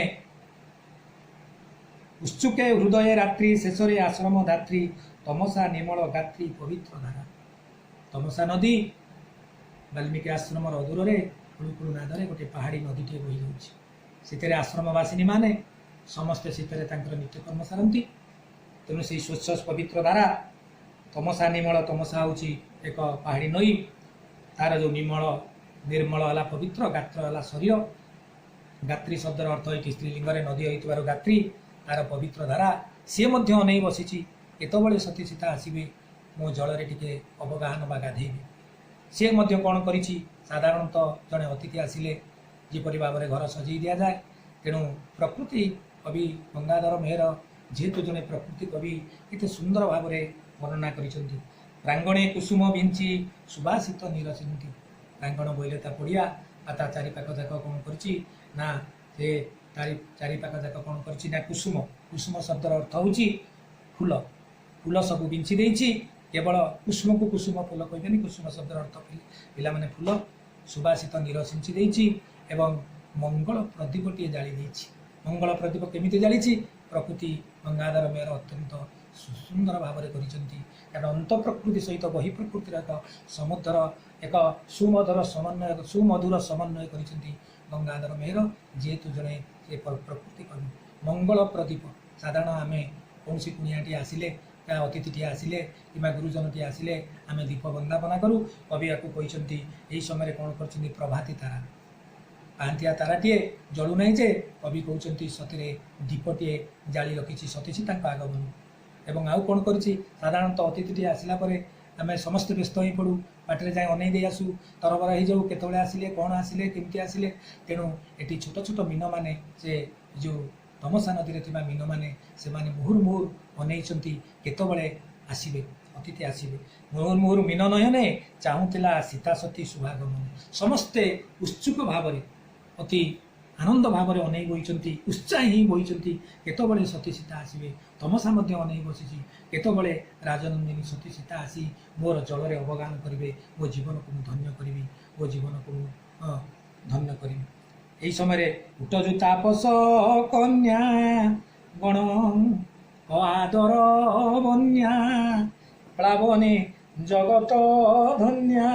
ଉତ୍ସୁକେ ହୃଦୟ ରାତ୍ରି ଶେଷରେ ଆଶ୍ରମ ଧାତ୍ରୀ ତମସା ନିମଳ ଗାତ୍ରୀ ପବିତ୍ର ଧାରା। ତମସା ନଦୀ ବାଲ୍ମୀକି ଆଶ୍ରମର ଅଦୂରରେ କୁଳୁକୁଳୁ ନାଦରେ ଗୋଟେ ପାହାଡ଼ି ନଦୀଟିଏ ବହିଯାଉଛି। ସେଥିରେ ଆଶ୍ରମବାସିନୀ ମାନେ ସମସ୍ତେ ସେଥିରେ ତାଙ୍କର ନିତ୍ୟକର୍ମ ସାରନ୍ତି। ତେଣୁ ସେଇ ସ୍ୱଚ୍ଛ ପବିତ୍ର ଧାରା ତମସା ନିମଳ, ତମସା ହେଉଛି ଏକ ପାହାଡ଼ି ନଈ, ତାର ଯେଉଁ ନିମଳ ନିର୍ମଳ ହେଲା ପବିତ୍ର, ଗାତ୍ର ହେଲା ଶରୀର। ଗାତ୍ରୀ ଶବ୍ଦର ଅର୍ଥ ଏଇଠି ସ୍ତ୍ରୀଲିଙ୍ଗରେ ନଦୀ ହୋଇଥିବାରୁ ଗାତ୍ରୀ, ତାର ପବିତ୍ର ଧାରା। ସିଏ ମଧ୍ୟ ଅନେଇ ବସିଛି କେତେବେଳେ ସତୀ ସୀତା ଆସିବେ, ମୁଁ ଜଳରେ ଟିକେ ଅବଗାହନ ବା ଗାଧେଇବି। ସିଏ ମଧ୍ୟ କ'ଣ କରିଛି, ସାଧାରଣତଃ ଜଣେ ଅତିଥି ଆସିଲେ ଯେପରି ଭାବରେ ଘର ସଜେଇ ଦିଆଯାଏ, ତେଣୁ ପ୍ରକୃତି କବି ଗଙ୍ଗାଧର ମେହେର ଯେହେତୁ ଜଣେ ପ୍ରକୃତି କବି, କେତେ ସୁନ୍ଦର ଭାବରେ ବର୍ଣ୍ଣନା କରିଛନ୍ତି। ପ୍ରାଙ୍ଗଣେ କୁସୁମ ବିଞ୍ଚି ସୁବାସିତ ନୀରଚିନ୍ତି। ପ୍ରାଙ୍ଗଣ ବୋଇଲେ ତା ପଡ଼ିଆ ବା ତା ଚାରିପାଖ ଯାକ କ'ଣ କରିଛି ନା, ସେ ଚାରିପାଖ ଯାକ କ'ଣ କରିଛି ନା କୁସୁମ। କୁସୁମ ଶବ୍ଦର ଅର୍ଥ ହେଉଛି ଫୁଲ। ଫୁଲ ସବୁ ବିଞ୍ଚି ଦେଇଛି। କେବଳ କୁସୁମକୁ କୁସୁମ ଫୁଲ କହିବେନି, କୁସୁମ ଶବ୍ଦର ଅର୍ଥ ପିଲାମାନେ ଫୁଲ। ସୁବାସିତ ନୀର ସିଞ୍ଚି ଦେଇଛି ଏବଂ ମଙ୍ଗଳ ପ୍ରଦୀପଟିଏ ଜାଳି ଦେଇଛି। ମଙ୍ଗଳ ପ୍ରଦୀପ କେମିତି ଜାଳିଛି, ପ୍ରକୃତି ଗଙ୍ଗାଧର ମେହେର ଅତ୍ୟନ୍ତ ସୁନ୍ଦର ଭାବରେ କରିଛନ୍ତି। କାରଣ ଅନ୍ତଃପ୍ରକୃତି ସହିତ ବହି ପ୍ରକୃତିର ଏକ ସମୁଦ୍ର, ଏକ ସୁମଧୁର ସମନ୍ୱୟ, ସୁମଧୁର ସମନ୍ୱୟ କରିଛନ୍ତି ଗଙ୍ଗାଧର ମେହେର, ଯେହେତୁ ଜଣେ ସେ ପ୍ରକୃତି କବି। ମଙ୍ଗଳ ପ୍ରଦୀପ, ସାଧାରଣ ଆମେ କୌଣସି କୁଣିଆଟିଏ ଆସିଲେ ବା ଅତିଥିଟିଏ ଆସିଲେ କିମ୍ବା ଗୁରୁଜନଟିଏ ଆସିଲେ ଆମେ ଦୀପ ବନ୍ଦାପନା କରୁ। କବି ୟାକୁ କହିଛନ୍ତି ଏହି ସମୟରେ କ'ଣ କରିଛନ୍ତି, ପ୍ରଭାତୀ ତାରା, ପାହାନ୍ତିଆ ତାରାଟିଏ ଜଳୁନାହିଁ ଯେ, କବି କହୁଛନ୍ତି ସତୀରେ ଦୀପଟିଏ ଜାଳି ରଖିଛି ସତୀ ସୀତାଙ୍କ ଆଗମନ। ଏବଂ ଆଉ କ'ଣ କରିଛି, ସାଧାରଣତଃ ଅତିଥିଟିଏ ଆସିଲା ପରେ ଆମେ ସମସ୍ତେ ବ୍ୟସ୍ତ ହୋଇପଡ଼ୁ, ବାଟରେ ଯାଇ ଅନେଇ ଦେଇ ଆସୁ, ତରବର ହେଇଯାଉ, କେତେବେଳେ ଆସିଲେ, କ'ଣ ଆସିଲେ, କେମିତି ଆସିଲେ। ତେଣୁ ଏଠି ଛୋଟ ଛୋଟ ମୀନମାନେ, ସେ ଯେଉଁ ତମସା ନଦୀରେ ଥିବା ମୀନମାନେ, ସେମାନେ ମୁହୁର ମୁହୁର ଅନେଇଛନ୍ତି କେତେବେଳେ ଆସିବେ ଅତିଥି ଆସିବେ। ମୁହୁର ମୁହୁର ମୀନ ନୟନେ ଚାହୁଁଥିଲା ସୀତା ସତୀ ଶୁଭାଗମନେ। ସମସ୍ତେ ଉତ୍ସୁକ ଭାବରେ ଅତି ଆନନ୍ଦ ଭାବରେ ଅନେଇ ବଇଛନ୍ତି, ଉତ୍ସାହୀ ହେଇ ବଇଛନ୍ତି କେତେବେଳେ ସତୀ ସୀତା ଆସିବେ। ତମସା ମଧ୍ୟ ଅନେଇ ବସିଛି କେତେବେଳେ ରାଜନନ୍ଦିନୀ ସତୀ ସୀତା ଆସି ମୋର ଜଳରେ ଅବଗାହନ କରିବେ, ମୋ ଜୀବନକୁ ମୁଁ ଧନ୍ୟ କରିବି, ମୋ ଜୀବନକୁ ମୁଁ ଧନ୍ୟ କରିବି। ଏହି ସମୟରେ ଉଟଜୁ ତାପସ କନ୍ୟା ଗଣ ଆଦର ବନ୍ୟା ପ୍ଲାବନେ ଜଗତ ଧନ୍ୟା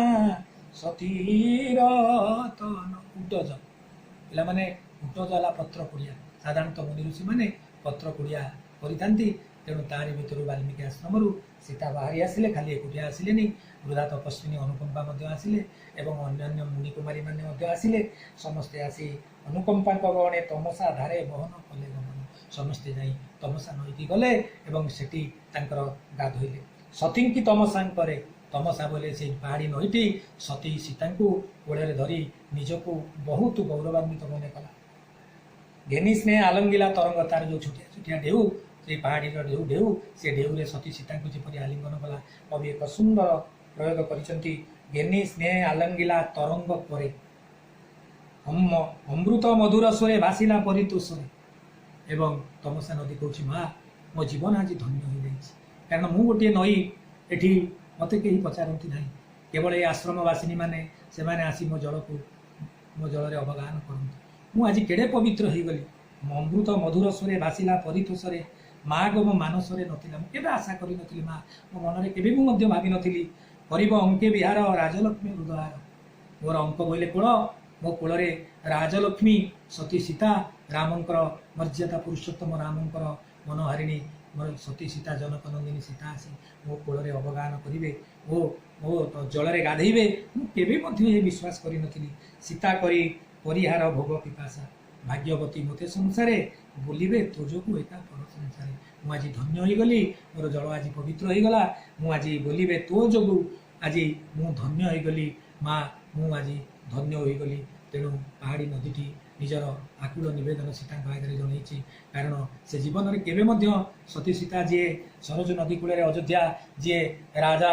ସତୀରତନ। ଉଟଜ ପିଲାମାନେ, ଉଟଜ ହେଲା ପତ୍ର କୁଡ଼ିଆ। ସାଧାରଣତଃ ମୁନି ଋଷିମାନେ ପତ୍ର କୁଡ଼ିଆ କରିଥାନ୍ତି। ତେଣୁ ତାରି ଭିତରୁ ବାଲ୍ମୀକି ଆଶ୍ରମରୁ ସୀତା ବାହାରି ଆସିଲେ। ଖାଲି ଏକୁଟିଆ ଆସିଲେନି, ବୃଦ୍ଧା ତପସ୍ୱିନୀ ଅନୁକମ୍ପା ମଧ୍ୟ ଆସିଲେ ଏବଂ ଅନ୍ୟାନ୍ୟ ମୁନି କୁମାରୀ ମାନେ ମଧ୍ୟ ଆସିଲେ। ସମସ୍ତେ ଆସି ଅନୁକମ୍ପାଙ୍କ ଗଣେ ତମସା ଧାରେ ବହନ କଲେ ଗମନ। ସମସ୍ତେ ଯାଇ ତମସା ନଈକି ଗଲେ ଏବଂ ସେଠି ତାଙ୍କର ଗାଧୋଇଲେ। ସତୀଙ୍କି ତମସାଙ୍କରେ, ତମସା ବୋଇଲେ ସେଇ ପାହାଡ଼ି ନଈଟି ସତୀ ସୀତାଙ୍କୁ କୋଳରେ ଧରି ନିଜକୁ ବହୁତ ଗୌରବାନ୍ୱିତ ମନେ କଲା। ଘେନି ସ୍ନେହ ଆଲଙ୍ଗିଲା ତରଙ୍ଗ, ତାର ଯେଉଁ ଛୋଟିଆ ଛୋଟିଆ ଢେଉ, ସେଇ ପାହାଡ଼ିର ଢେଉ ଢେଉ, ସେ ଢେଉରେ ସତୀ ସୀତାଙ୍କୁ ଯେପରି ଆଲିଙ୍ଗନ କଲା, କବି ଏକ ସୁନ୍ଦର ପ୍ରୟୋଗ କରିଛନ୍ତି। ଘେନି ସ୍ନେହ ଆଲଙ୍ଗିଲା ତରଙ୍ଗ ପରେ ଅମୃତ ମଧୁର ସ୍ୱରେ ଭାସିଲା ପରିତୋଷରେ। ଏବଂ ତମସା ନଦୀ କହୁଛି, ମା ମୋ ଜୀବନ ଆଜି ଧନ୍ୟ ହୋଇଯାଇଛି, କାରଣ ମୁଁ ଗୋଟିଏ ନଈ, ଏଠି ମୋତେ କେହି ପଚାରନ୍ତି ନାହିଁ, କେବଳ ଏଇ ଆଶ୍ରମବାସିନୀ ମାନେ ସେମାନେ ଆସି ମୋ ଜଳକୁ ମୋ ଜଳରେ ଅବଗାହନ କରନ୍ତି। ମୁଁ ଆଜି କେଡ଼େ ପବିତ୍ର ହେଇଗଲି। ଅମୃତ ମଧୁର ସ୍ୱରେ ଭାସିଲା ପରିତୋଷରେ, ମା ଗୋ ମୋ ମାନସରେ ନଥିଲା, ମୁଁ କେବେ ଆଶା କରିନଥିଲି ମା, ମୋ ମନରେ କେବେ ମୁଁ ମଧ୍ୟ ଭାବିନଥିଲି। କରିବ ଅଙ୍କେ ବିହାର ରାଜଲକ୍ଷ୍ମୀ ହୃଦୟାର, ମୋର ଅଙ୍କ ବୋଇଲେ କୋଳ, ମୋ କୋଳରେ ରାଜଲକ୍ଷ୍ମୀ ସତୀ ସୀତା, ରାମଙ୍କର ମର୍ଯ୍ୟାଦା ପୁରୁଷୋତ୍ତମ ରାମଙ୍କର ମନୋହାରିଣୀ ମୋର ସତୀ ସୀତା ଜନକ ନନ୍ଦିନୀ ସୀତା ଆସି ମୋ କୋଳରେ ଅବଗାହନ କରିବେ, ମୋ ଜଳରେ ଗାଧେଇବେ, ମୁଁ କେବେ ମଧ୍ୟ ଏ ବିଶ୍ୱାସ କରିନଥିଲି। ସୀତା କରି ପରିହାର ଭୋଗ ପିପାସା, ଭାଗ୍ୟବତୀ ମୋତେ ସଂସାରେ ବୁଲିବେ ତୋ ଯୋଗୁଁ ଏକା ପର ସଂସାରେ। ମୁଁ ଆଜି ଧନ୍ୟ ହୋଇଗଲି, ମୋର ଜଳ ଆଜି ପବିତ୍ର ହୋଇଗଲା, ମୁଁ ଆଜି ବୋଲିବେ ତୋ ଯୋଗୁଁ ଆଜି ମୁଁ ଧନ୍ୟ ହୋଇଗଲି ମା, ମୁଁ ଆଜି ଧନ୍ୟ ହୋଇଗଲି। ତେଣୁ ପାହାଡ଼ି ନଦୀଟି ନିଜର ଆକୁଳ ନିବେଦନ ସୀତାଙ୍କ ଆଗରେ ଜଣେଇଛି। କାରଣ ସେ ଜୀବନରେ କେବେ ମଧ୍ୟ ସତୀ ସୀତା, ଯିଏ ସରଜୁ ନଦୀ କୂଳରେ ଅଯୋଧ୍ୟା, ଯିଏ ରାଜା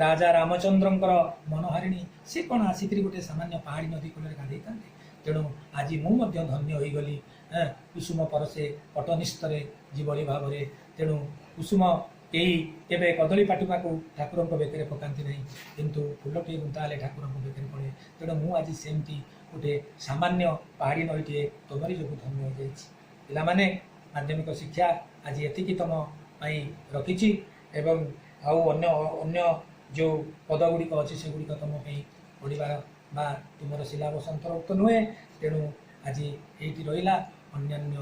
ରାଜା ରାମଚନ୍ଦ୍ରଙ୍କର ମନୋହାରିଣୀ, ସେ କ'ଣ ଆସିକରି ଗୋଟେ ସାମାନ୍ୟ ପାହାଡ଼ି ନଦୀ କୂଳରେ ଗାଧେଇଥାନ୍ତେ? ତେଣୁ ଆଜି ମୁଁ ମଧ୍ୟ ଧନ୍ୟ ହୋଇଗଲି। କୁସୁମ ପରସେ ପଟନିସ୍ତରେ ଯେଭଳି ଭାବରେ, ତେଣୁ କୁସୁମ କେହି କେବେ କଦଳୀ ପାଟୁକାକୁ ଠାକୁରଙ୍କ ବେକରେ ପକାନ୍ତି ନାହିଁ, କିନ୍ତୁ ଫୁଲଟିଏ ଗୁନ୍ଥା ହେଲେ ଠାକୁରଙ୍କ ବେକରେ ପଡ଼େ। ତେଣୁ ମୁଁ ଆଜି ସେମିତି ଗୋଟେ ସାମାନ୍ୟ ପାହାଡ଼ି ନଈଟିଏ ତୁମରି ଯୋଗୁଁ ଧନ୍ୟ ହୋଇଯାଇଛି। ପିଲାମାନେ, ମାଧ୍ୟମିକ ଶିକ୍ଷା ଆଜି ଏତିକି ତମ ପାଇଁ ରଖିଛି ଏବଂ ଆଉ ଅନ୍ୟ ଅନ୍ୟ ଯେଉଁ ପଦ ଗୁଡ଼ିକ ଅଛି, ସେଗୁଡ଼ିକ ତମ ପାଇଁ ପଢ଼ିବାର ବା ତୁମର ସିଲାବସ୍ ଅନ୍ତର୍ଭୁକ୍ତ ନୁହେଁ। ତେଣୁ ଆଜି ଏଇଠି ରହିଲା। ଅନ୍ୟାନ୍ୟ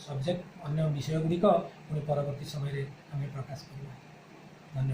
ସବଜେକ୍ଟ, ଅନ୍ୟ ବିଷୟ ଗୁଡ଼ିକ ପୁଣି ପରବର୍ତ୍ତୀ ସମୟରେ ଆମେ ପ୍ରକାଶ କରିବା।